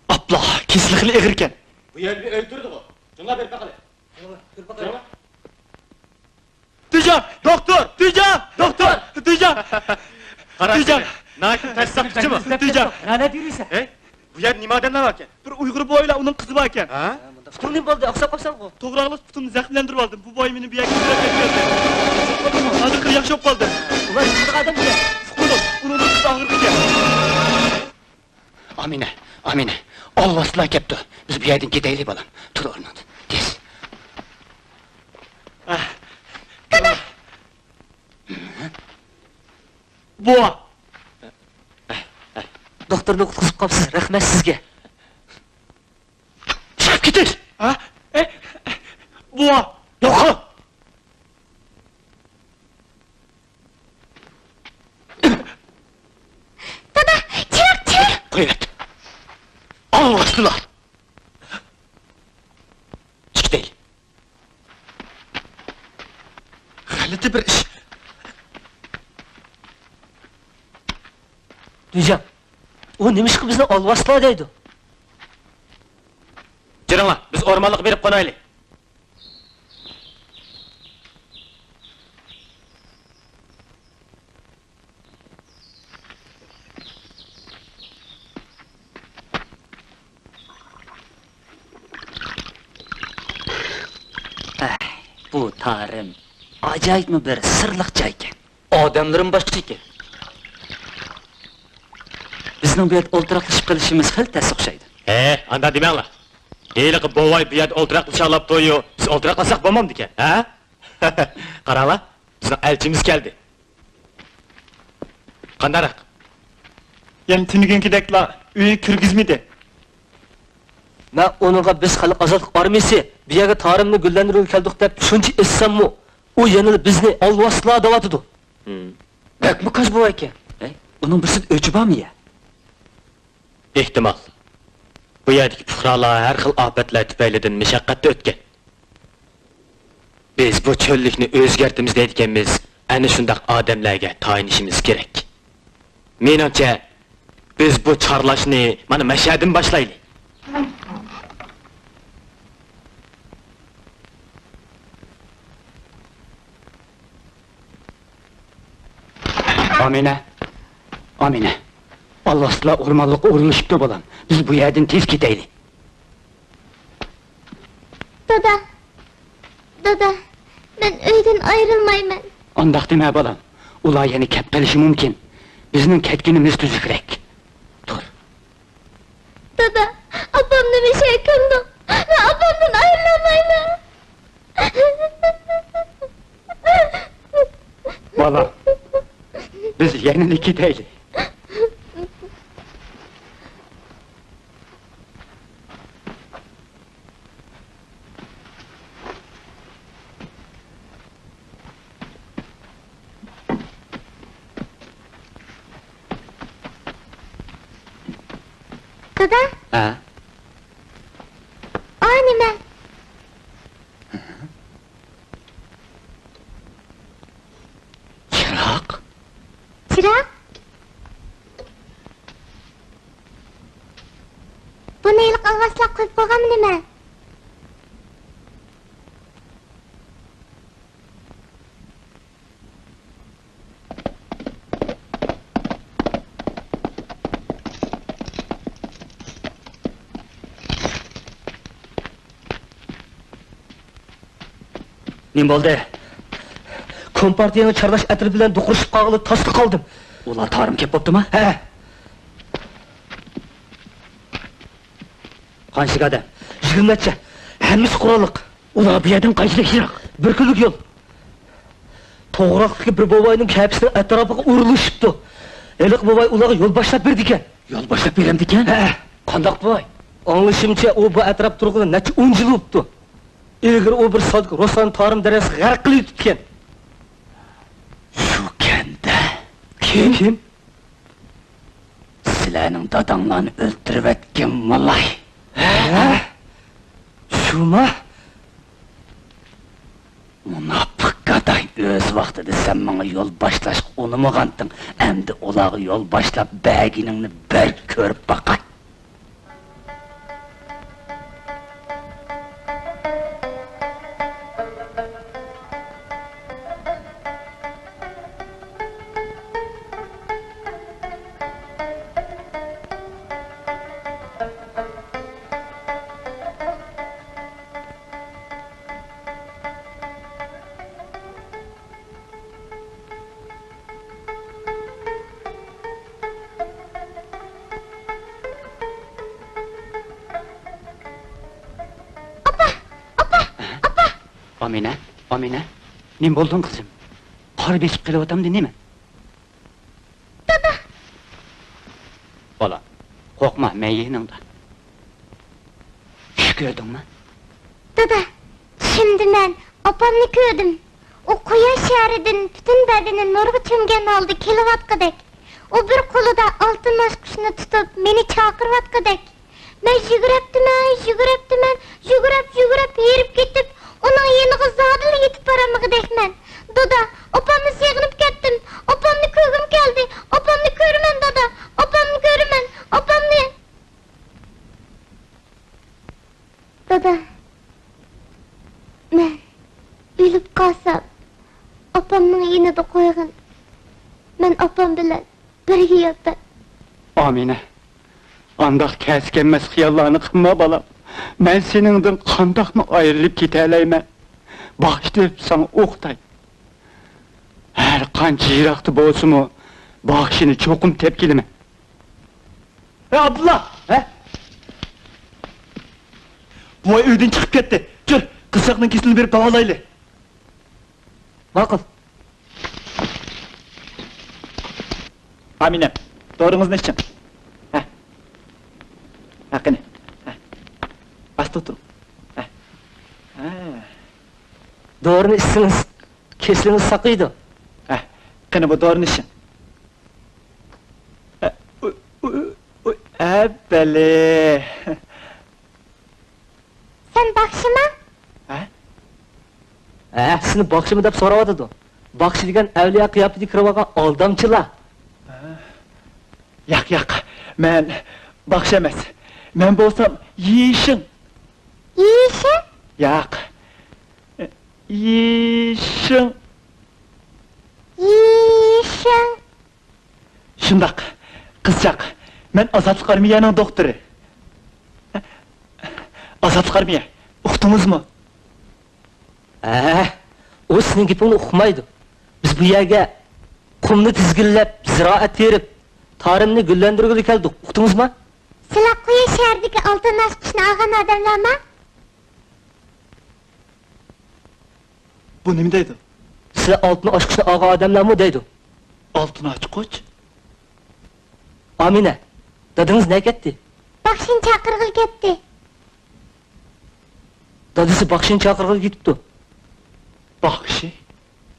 ئاپلا، كېسىلى خېلى ئېغىركەن. بۇ يەردە بىر ئۆي تۇرىدىغۇ. جۇڭلار بېرىپ باقىلى. جۇڭلار. تۈيجاڭ، دوختۇر! تۈيجاڭ، دوختۇر! تۈيجاڭ! قارا، تۈيجاڭ! ناھايىتى تەس ساقچىمۇ؟ تۈيجاڭ! نەدە يۈرۈيسەن؟ ھەي، بۇ يەردە نېمە ئادەملەر باركەن؟ بىر ئۇيغۇر بوۋايلا ئۇنىڭ قىزى باركەن. ھە؟ پۇتۇڭ نېمە بولدى؟ ئوخشاپ قاپسەنغۇ؟ توغراقلىق پۇتۇمنى زەخىملەندۈرۈپ ئالدىم. بۇ بوۋاي مېنى بۇ يەرگە كۆتۈرۈپ كەلدى. ھازىر خېلى ياخشى بولۇپ قالدى. ئۇلار نېمىدىغان ئادەم ئىكەن؟ ئۇقمىدىم. ئۇنىڭ بىر قىزى ئاغرىپ كەتكەن. ئامىنە، ئامىنە، ئالۋاستىلار كەپتۇ. بىز بۇ يەردىن كېتەيلى، بالام. تۇر ئورنۇڭدىن، تېز. دادا! بوۋا! دوختۇرنى قۇتقۇزۇپ قاپسىز، رەھمەت سىزگە. چىقىپ كېتىش! ھە؟ ئە، بوۋا! يوقال! دادا، چىراغ، چىراغ! قويۇۋەت! ئالۋاستىلار! چىقىپ كېتەيلى. غەلىتە بىر ئىش. دۈيجاڭ، ئۇ نېمىشقا بىزنى ئالۋاستىلار دەيدۇ؟ جۈرۈڭلار، بىز ئورمانلىققا بېرىپ قونايلى. ئەھ، بۇ تارىم ئاجايىپمۇ بىر سىرلىق جايكەن. ئادەملىرىمۇ باشقىچە ئىكەن. بىزنىڭ بۇ يەردە ئولتۇراقلىشىپ قېلىشىمىز خېلى تەس ئوخشايدۇ. ھە، ئانداق دېمەڭلار. ھېلىقى بوۋاي بۇ يەردە ئولتۇراقلىشالاپتۇ-يۇ، بىز ئولتۇراقلاشساق بولمامدىكەن، ھە؟ قاراڭلار، بىزنىڭ ئەلچىمىز كەلدى. قانداقراق؟ يەنە تۈنۈگۈنكىدەكلا ئۆيگە كىرگۈزمىدى. مەن ئۇنىڭغا بىز خەلق ئازادلىق ئارمىيىسى بۇ يەرگە تارىمنى گۈللەندۈرگىلى كەلدۇق دەپ شۇنچە ئېيتساممۇ، ئۇ يەنىلا بىزنى ئالۋاستىلار دەۋاتىدۇ. بەكمۇ كاج بوۋايكەن. ھەي، ئۇنىڭ بىر سىرت ئۆچى بارمۇ يە؟ ئېھتىمال. بۇ يەردىكى پۇقرالار ھەر خىل ئاپەتلەر تۈپەيلىدىن مۇشەققەتتە ئۆتكەن. بىز بۇ چۆللۈكنى ئۆزگەرتىمىز دەيدىكەنمىز، ئەنە شۇنداق ئادەملەرگە تايىنىشىمىز كېرەك. مېنىڭچە، بىز بۇ چارلاشنى مانا مەشەدىن باشلايلى. ئامىنە، ئامىنە، ئالۋاستىلار ئورمانلىققا ئورۇنلىشىپتۇ، بالام. بىز بۇ يەردىن تېز كېتەيلى. دادا، دادا، مەن ئۆيدىن ئايرىلمايمەن. ئانداق دېمە، بالام. ئۇلار يەنە كەپ قېلىشى مۇمكىن. بىزنىڭ كەتكىنىمىز تۈزۈكرەك. تۇر. دادا، ئاپامنى مىشەگە كۆمدۇق. مەن ئاپامدىن ئايرىلالمايمەن. بالام، بىز يەنىلا كېتەيلى. دادا. ھە؟ ئا نېمە؟ چىراغ؟ چىراغ؟ بۇنى ھېلىقى ئالۋاستىلار قويۇپ قويغانمۇ نېمە؟ نېمە بولدى؟ كومپارتىيەنىڭ چارلاش ئەترىتى بىلەن دوقۇرۇشۇپ قالغىلى تاسلا قالدىم. ئۇلار تارىم كەپ بوپتىما؟ ھە. قانچىلىك ئادەم؟ يىگىرمە نەچچە. ھەممىسى قوراللىق. ئۇلار بۇ يەردىن قانچىلىك يىراق؟ بىر كۈنلۈك يول. توغراقتىكى بىر بوۋاينىڭ كەپىسىنىڭ ئەتراپىغا ئورۇنلىشىپتۇ. ھېلىقى بوۋاي ئۇلارغا يول باشلاپ بېرىدىكەن. يول باشلاپ بېرەمدىكەن؟ ھە. قانداق بوۋاي؟ ئاڭلىشىمچە، ئۇ بۇ ئەتراپتا تۇرغىلى نەچچە ئون يىل بوپتۇ. ئىلگىرى ئۇ بىر سادىك روسلارنى تارىم دەرياسىغا غەرق قىلىۋېتىپتىكەن. شۇ كەندە. كىم؟ كىم؟ سىلەرنىڭ داداڭلارنى ئۆلتۈرۈۋەتكەن مالاي. ھە؟ شۇما؟ مۇناپىق گاداي، ئۆز ۋاقتىدا سەن ماڭا يول باشلاشقا ئۇنىمىغانتىڭ، ئەمدى ئۇلارغا يول باشلاپ بەرگىنىڭنى بىر كۆرۈپ باقاي. ئاپا! ئاپا! ئاپا! ئامىنە، ئامىنە، نېمە بولدۇڭ قىزىم؟ قار بېسىپ قېلىۋاتامدۇ نېمە؟ دادا! بالام، قورقما، مەن يېنىڭدا. چۈش كۆردۈڭمۇ؟ دادا، چۈشۈمدە مەن ئاپامنى كۆردۈم. ئۇ قۇياش شەھىرىدىن پۈتۈن بەدىنى نۇرغا چۆمگەن ھالدا كېلىۋاتقۇدەك. ئۇ بىر قولىدا ئالتۇن ئاچقۇچنى تۇتۇپ، مېنى چاقىرىۋاتقۇدەك. مەن يۈگۈرۈپتىمەن، يۈگۈرۈپتىمەن، يۈگۈرۈپ، يۈگۈرۈپ ھېرىپ كېتىپ، ئۇنىڭ يېنىغا زادىلا يېتىپ بارالمىغۇدەكمەن. دادا، ئاپامنى سېغىنىپ كەتتىم. ئاپامنى كۆرگۈم كەلدى. ئاپامنى كۆرىمەن، دادا. ئاپامنى كۆرىمەن. ئاپامنى. دادا، مەن ئۆلۈپ قالسام، ئاپامنىڭ يېنىدا قويغىن. مەن ئاپام بىلەن بىرگە ياتاي. ئامىنە، ئانداق كەس كەلمەس خىياللارنى قىلما، بالام. مەن سېنىڭدىن قانداقمۇ ئايرىلىپ كېتەلەيمەن؟ باغىشلاپ ساڭا ئوقۇتاي. ھەر قانچە يىراقتا بولسىمۇ، باغىشىنى چوقۇم تېپىپ كېلىمەن. ھە، ئابدۇللا! ھە؟ بوۋاي ئۆيدىن چىقىپ كەتتى. كىر، قىزچاقنىڭ كېسىلىنى بېرىپ داۋالايلى. ماقۇل. ئامىنە، دورىڭىزنى ئىچىڭ. ھە. ھە، قېنى. ھە. ئاستا ئولتۇرۇڭ. ھە. ھە. دورىنى ئىچسىڭىز، كېسىلىڭىز ساقىيىدۇ. ھە. قېنى بۇ دورىنى ئىچىڭ. ئە، ئۇ، ئۇ، ئۇ، ئە، بەلى. سەن باخشىما؟ ھە؟ ھە، سېنى باخشىما دەپ سوراۋاتىدۇ. باخشى دېگەن ئەۋلىيا قىياپىتىدە كىرىۋالغان ئالدامچىلار. ھە؟ ياق، ياق، مەن باخشى ئەمەس. مەن بولسام يىشىڭ. يىشىڭ؟ ياق. يىشىڭ. يىشىڭ. شۇنداق، قىزچاق، مەن ئازادلىق ئارمىيەنىڭ دوختۇرى. ئازادلىق ئارمىيە، ئۇقتىڭىزمۇ؟ ھە، ئۇ سېنىڭ گېپىڭنى ئۇقمايدۇ. بىز بۇ يەرگە قۇمنى تىزگىنلەپ، زىرائەت تېرىپ، تارىمنى گۈللەندۈرگىلى كەلدۇق، ئۇقتىڭىزمۇ؟ سىلەر قۇياش شەھىرىدىكى ئالتۇن ئاچقۇچنى ئالغان ئادەملەرمۇ؟ بۇ نېمە دەيدۇ؟ سىلەر ئالتۇن ئاچقۇچنى ئالغان ئادەملەرمۇ دەيدۇ. ئالتۇن ئاچقۇچ؟ ئامىنە، دادىڭىز نەگە كەتتى؟ باخشىنى چاقىرغىلى كەتتى. دادىسى باخشىنى چاقىرغىلى كېتىپتۇ. باخشى؟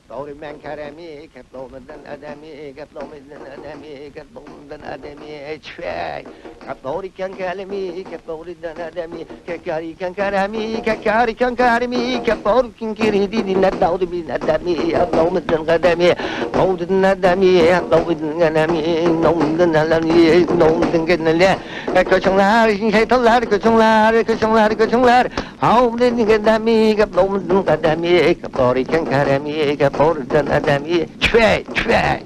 دورىمەن كەرەمى، كەپ لومىدىن ئادەمى، كەپ لومىدىن ئادەمى، كەپ لومىدىن ئادەمى، چۈشەي. كەپ دورىكەن كەلىمى، كەپ دورىدىن ئادەمى، كەپ كارىكەن كەرەمى، كەپ كارىكەن كەرىمى، كەپ دورىكەن كىرىدى، دىنە دورى بىن ئادەمى، كەپ لومىدىن قەدەمى، لومىدىن ئادەمى، لومىدىن ئادەمى، لومىدىن ئادەمى، لومىدىن كەلىمى. كۆچۈڭلار، شەيتانلار، كۆچۈڭلار، كۆچۈڭلار، كۆچۈڭلار. ھاۋلىدىن قەدەمى، كەپ لومىدىن قەدەمى، كەپ دورىكەن كەرەمى، كەپ دورىدىن ئادەمى. چۈشەي، چۈشەي.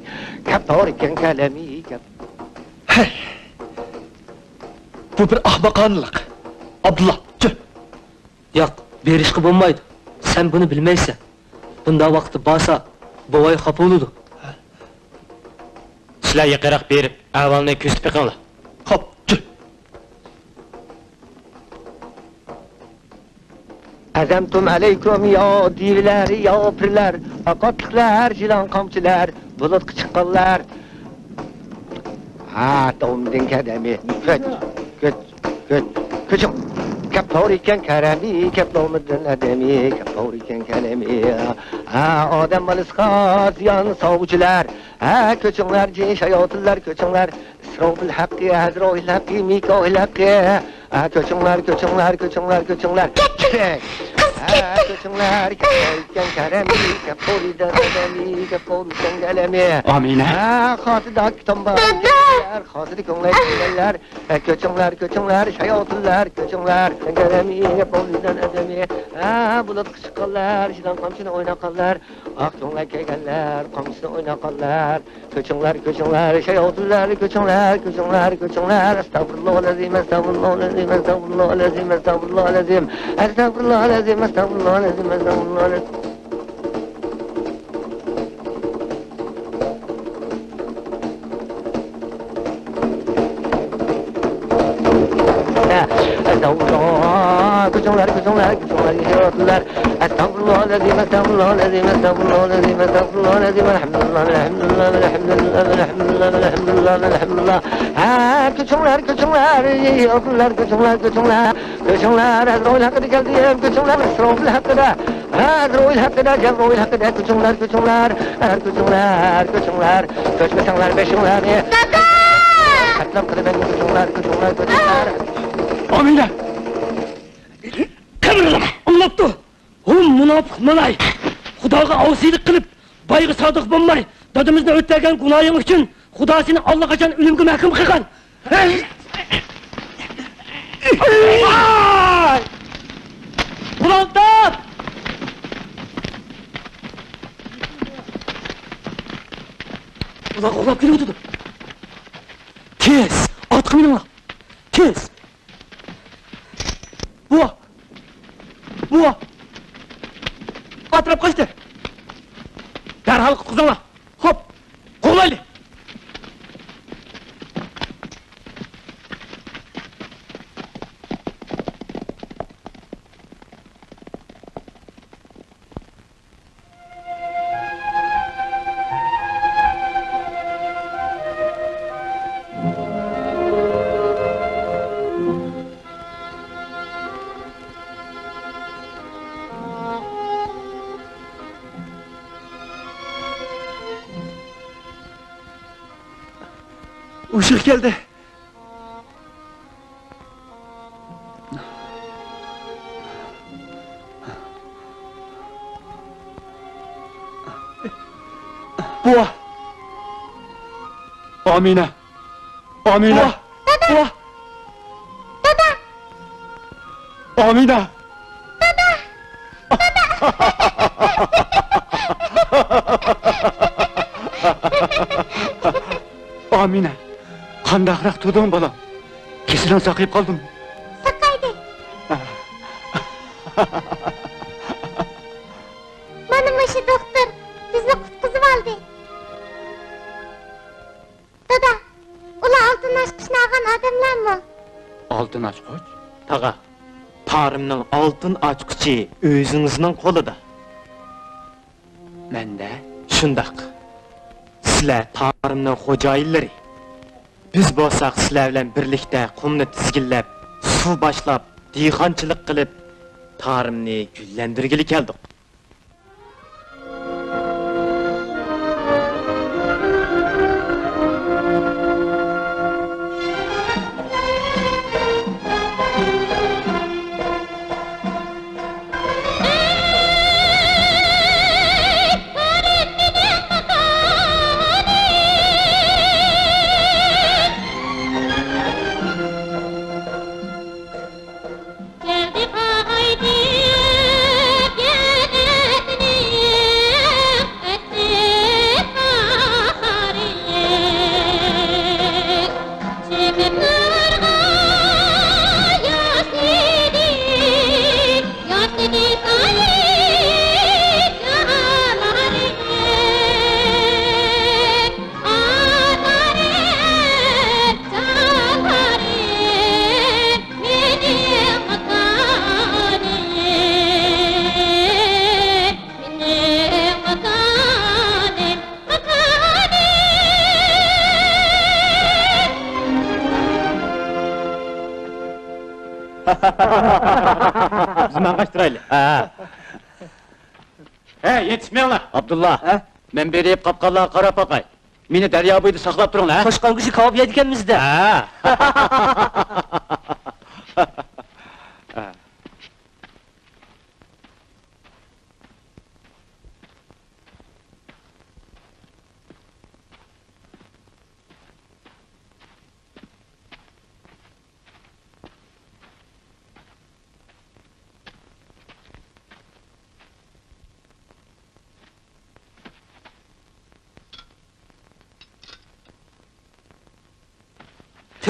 كەپ دورىكەن كەلىمى، كەپ. ھەي! بۇ بىر ئەخمىقانىلىق. ئابدۇللا، چۈ! ياق، بېرىشقا بولمايدۇ. سەن بۇنى بىلمەيسەن. بۇنداق ۋاقىتتا بارسا، بوۋاي خاپا بولىدۇ. سىلەر يېقىنراق بېرىپ، ئەھۋالنى كۆزىتىپ بېقىڭلار. خوپ، جۈ. ئەزەمتۇم ئەلەيكۇم يا دىۋىلەر، يا پىرلەر، ئاقاتلىقلار، يىلان قامچىلار، بۇلۇتقا چىققانلار. ھا، دومدىن كەدەمى. كۆچ، كۆچ، كۆچ، كۆچۈڭ. كەپ توغرا ئىكەن كەرەمى، كەپ دومدىن ئەدەمى، كەپ توغرا ئىكەن كەلەمى. ھا، ئادەم بالىسىغا زىيان سالغۇچىلار. ھا، كۆچۈڭلار، جىن شاياتىنلار، كۆچۈڭلار. ئىسرافىل ھەققى، ئەزرائىل ھەققى، مىكائىل ھەققى. ھە، كۆچۈڭلار، كۆچۈڭلار، كۆچۈڭلار، كۆچۈڭلار. كەتتىم. قىز، ھە، كەتتىم. كۆچۈڭلار، كەپ قويۇتكەن كەرەمى، كەپ قويۇتكەن ئادەمى، كەپ قويۇتكەن ئەلەمى. ئامىنە. ھە، خاتىدا كىتابلار، دادا. خاتىدا كۆڭلەي كەلگەنلەر. ھە، كۆچۈڭلار، كۆچۈڭلار، شاياتىنلار، كۆچۈڭلار. كەرەمى، كەپ قويۇتكەن ئادەمى. ھە، بۇلۇتقا چىققانلار، شىلان قامچىنى ئويناتقانلار. ئاق كۆڭلەك كەلگەنلەر، قامچىسىنى ئويناتقانلار. كۆچۈڭلار، كۆچۈڭلار، شاياتىنلار، كۆچۈڭلار، كۆچۈڭلار، كۆچۈڭلار. ئەستەغپۇرۇللاھىل ئەزىم، ئەستەغپۇرۇللاھىل ئەزىم، ئەستەغپۇرۇللاھىل ئەزىم، ئەستەغپۇرۇللاھىل ئەزىم. ئەستەغپۇرۇللاھىل ئەزىم، ئەستەغپۇرۇللاھىل ئەزىم، ئەستەغپۇرۇللاھىل ئەزىم. ئەستەغپۇرۇللاھ، كۆچۈڭلار، كۆچۈڭلار، كۆچۈڭلار، ياشاۋاتىدىلار. ئەستەغپۇرۇللاھىل ئەزىم، ئەستەغپۇرۇللاھىل ئەزىم، ئەستەغپۇرۇللاھىل ئەزىم، ئەستەغپۇرۇللاھىل ئەزىم، ئەستەغپۇرۇللاھىل ئەزىم. ئەلھەمدۇلىللاھ، ئەلھەمدۇلىللاھ، ئەلھەمدۇلىللاھ. ھە، كۆچۈڭلار، كۆچۈڭلار، ياشاۋاتىدىلار، كۆچۈڭلار، كۆچۈڭلار. كۆچۈڭلار، ئەزرائىل ھەققىدە كەلدىم، كۆچۈڭلار، ئىسرافىل ھەققىدە. ھە، ئەزرائىل ھەققىدە، جەبرائىل ھەققىدە، كۆچۈڭلار، كۆچۈڭلار، ھە، كۆچۈڭلار، كۆچۈڭلار، كۆچمىسەڭلار بېشىڭلارنى. دادا! قەتلەپ قىلىمەن، كۆچۈڭلار، كۆچۈڭلار، كۆچۈڭلار. ئامىنە! قىمىرلىما! ئاڭلاپتۇ! ھۇم، مۇناپىق مالاي! خۇداغا ئاسىيلىق قىلىپ، بايغا سادىق بولماي، دادىمىزنى ئۆلتۈرگەن گۇناھىڭ ئۈچۈن خۇدا سېنى ئاللىقاچان ئۆلۈمگە مەھكۇم قىلغان! ۋاي! قۇلان تاپ! ئۇلار قوغلاپ كېلىۋاتىدۇ. تېز! ئاتقا مىنىڭلار! تېز! بۇ! بۇ! ئاتراپ قاچتى! دەرھال قۇتقۇزۇڭلار! خوپ! قوغلايلى! ئۇششۇق كەلدى. بوۋا! ئامىنە! ئامىنە! بوۋا! دادا! بوۋا! دادا! ئامىنە! دادا! دادا! ئامىنە! قانداقراق تۇردۇڭ، بالام؟ كېسىلىڭ ساقىيىپ قالدىمۇ؟ ساقايدى. مانا مۇشۇ دوختۇر بىزنى قۇتقۇزۇۋالدى. دادا، ئۇلار ئالتۇن ئاچقۇچنى ئالغان ئادەملەرمۇ؟ ئالتۇن ئاچقۇچ؟ تاغا، تارىمنىڭ ئالتۇن ئاچقۇچى ئۆزىڭىزنىڭ قولىدا. مەندە؟ شۇنداق. سىلەر تارىمنىڭ خوجايىنلىرى. بىز بولساق سىلەر بىلەن بىرلىكتە قۇمنى تىزگىنلەپ، سۇ باشلاپ، دېھقانچىلىق قىلىپ، تارىمنى گۈللەندۈرگىلى كەلدۇق. بىز ماڭغاچ تۇرايلى. ھە. ھە، يېتىشمەڭلار. ئابدۇللا، ھە؟ مەن بېرىپ قاپقانلارغا قاراپ باقاي. مېنى دەريا بويىدا ساقلاپ تۇرۇڭلار، ھە؟ توشقان گۆشى كاۋاپ يەيدىكەنمىز-دە. ھە.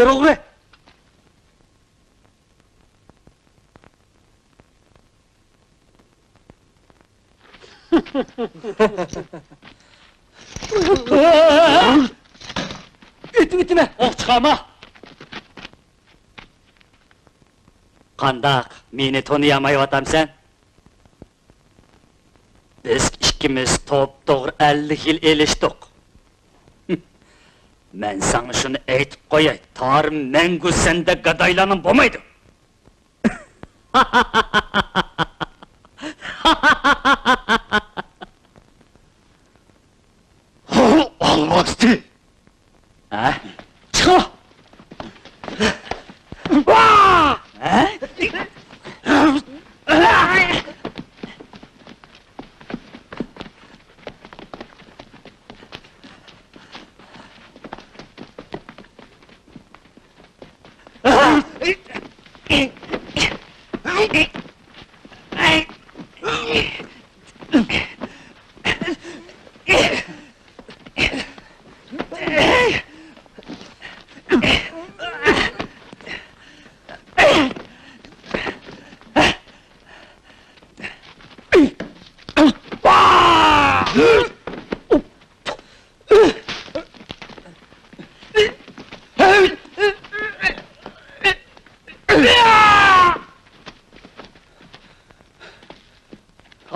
تېررورى! ئۆتۈۋېتىمەن. ئوق چىقارما. قانداق، مېنى تونۇيالمايۋاتامسەن؟ بىز ئىككىمىز توپتوغرا ئەللىك يىل ئېلىشتۇق. مەن ساڭا شۇنى ئېيتىپ قوياي، تارىم مەڭگۈ سەندەك گادايلارنىڭ بولمايدۇ. ئالۋاستى! ھە؟ چىقىڭ! ھە؟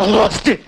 ئالۋاستى!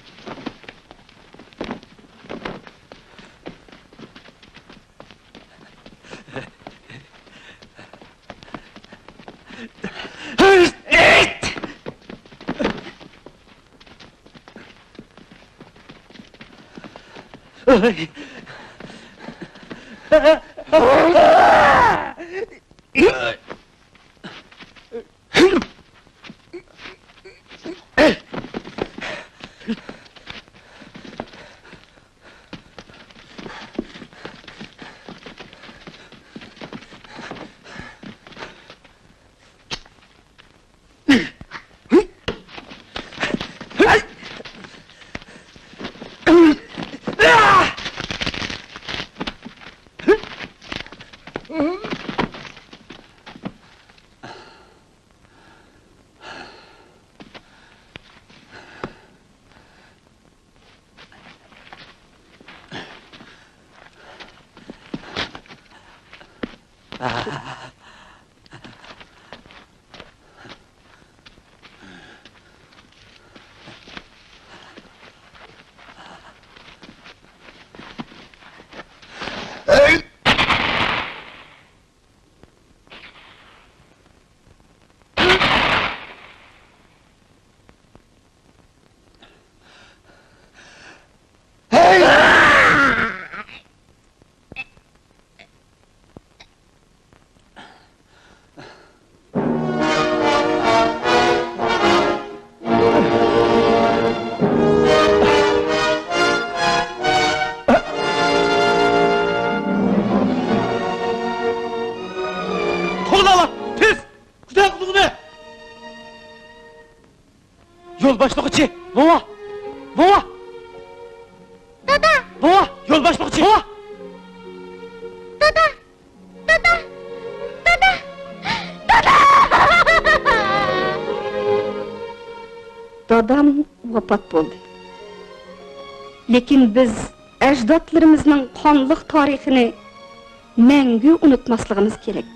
قوغلاڭلار! تېز! كۈتەڭ قۇدۇقنى! يول باشلىغۇچى! بوۋا! بوۋا! دادا! بوۋا! يول باشلىغۇچى! بوۋا! دادا! دادا! دادا! دادا! دادام ۋاپات بولدى. لېكىن بىز ئەجدادلىرىمىزنىڭ قانلىق تارىخىنى مەڭگۈ ئۇنتۇماسلىقىمىز كېرەك.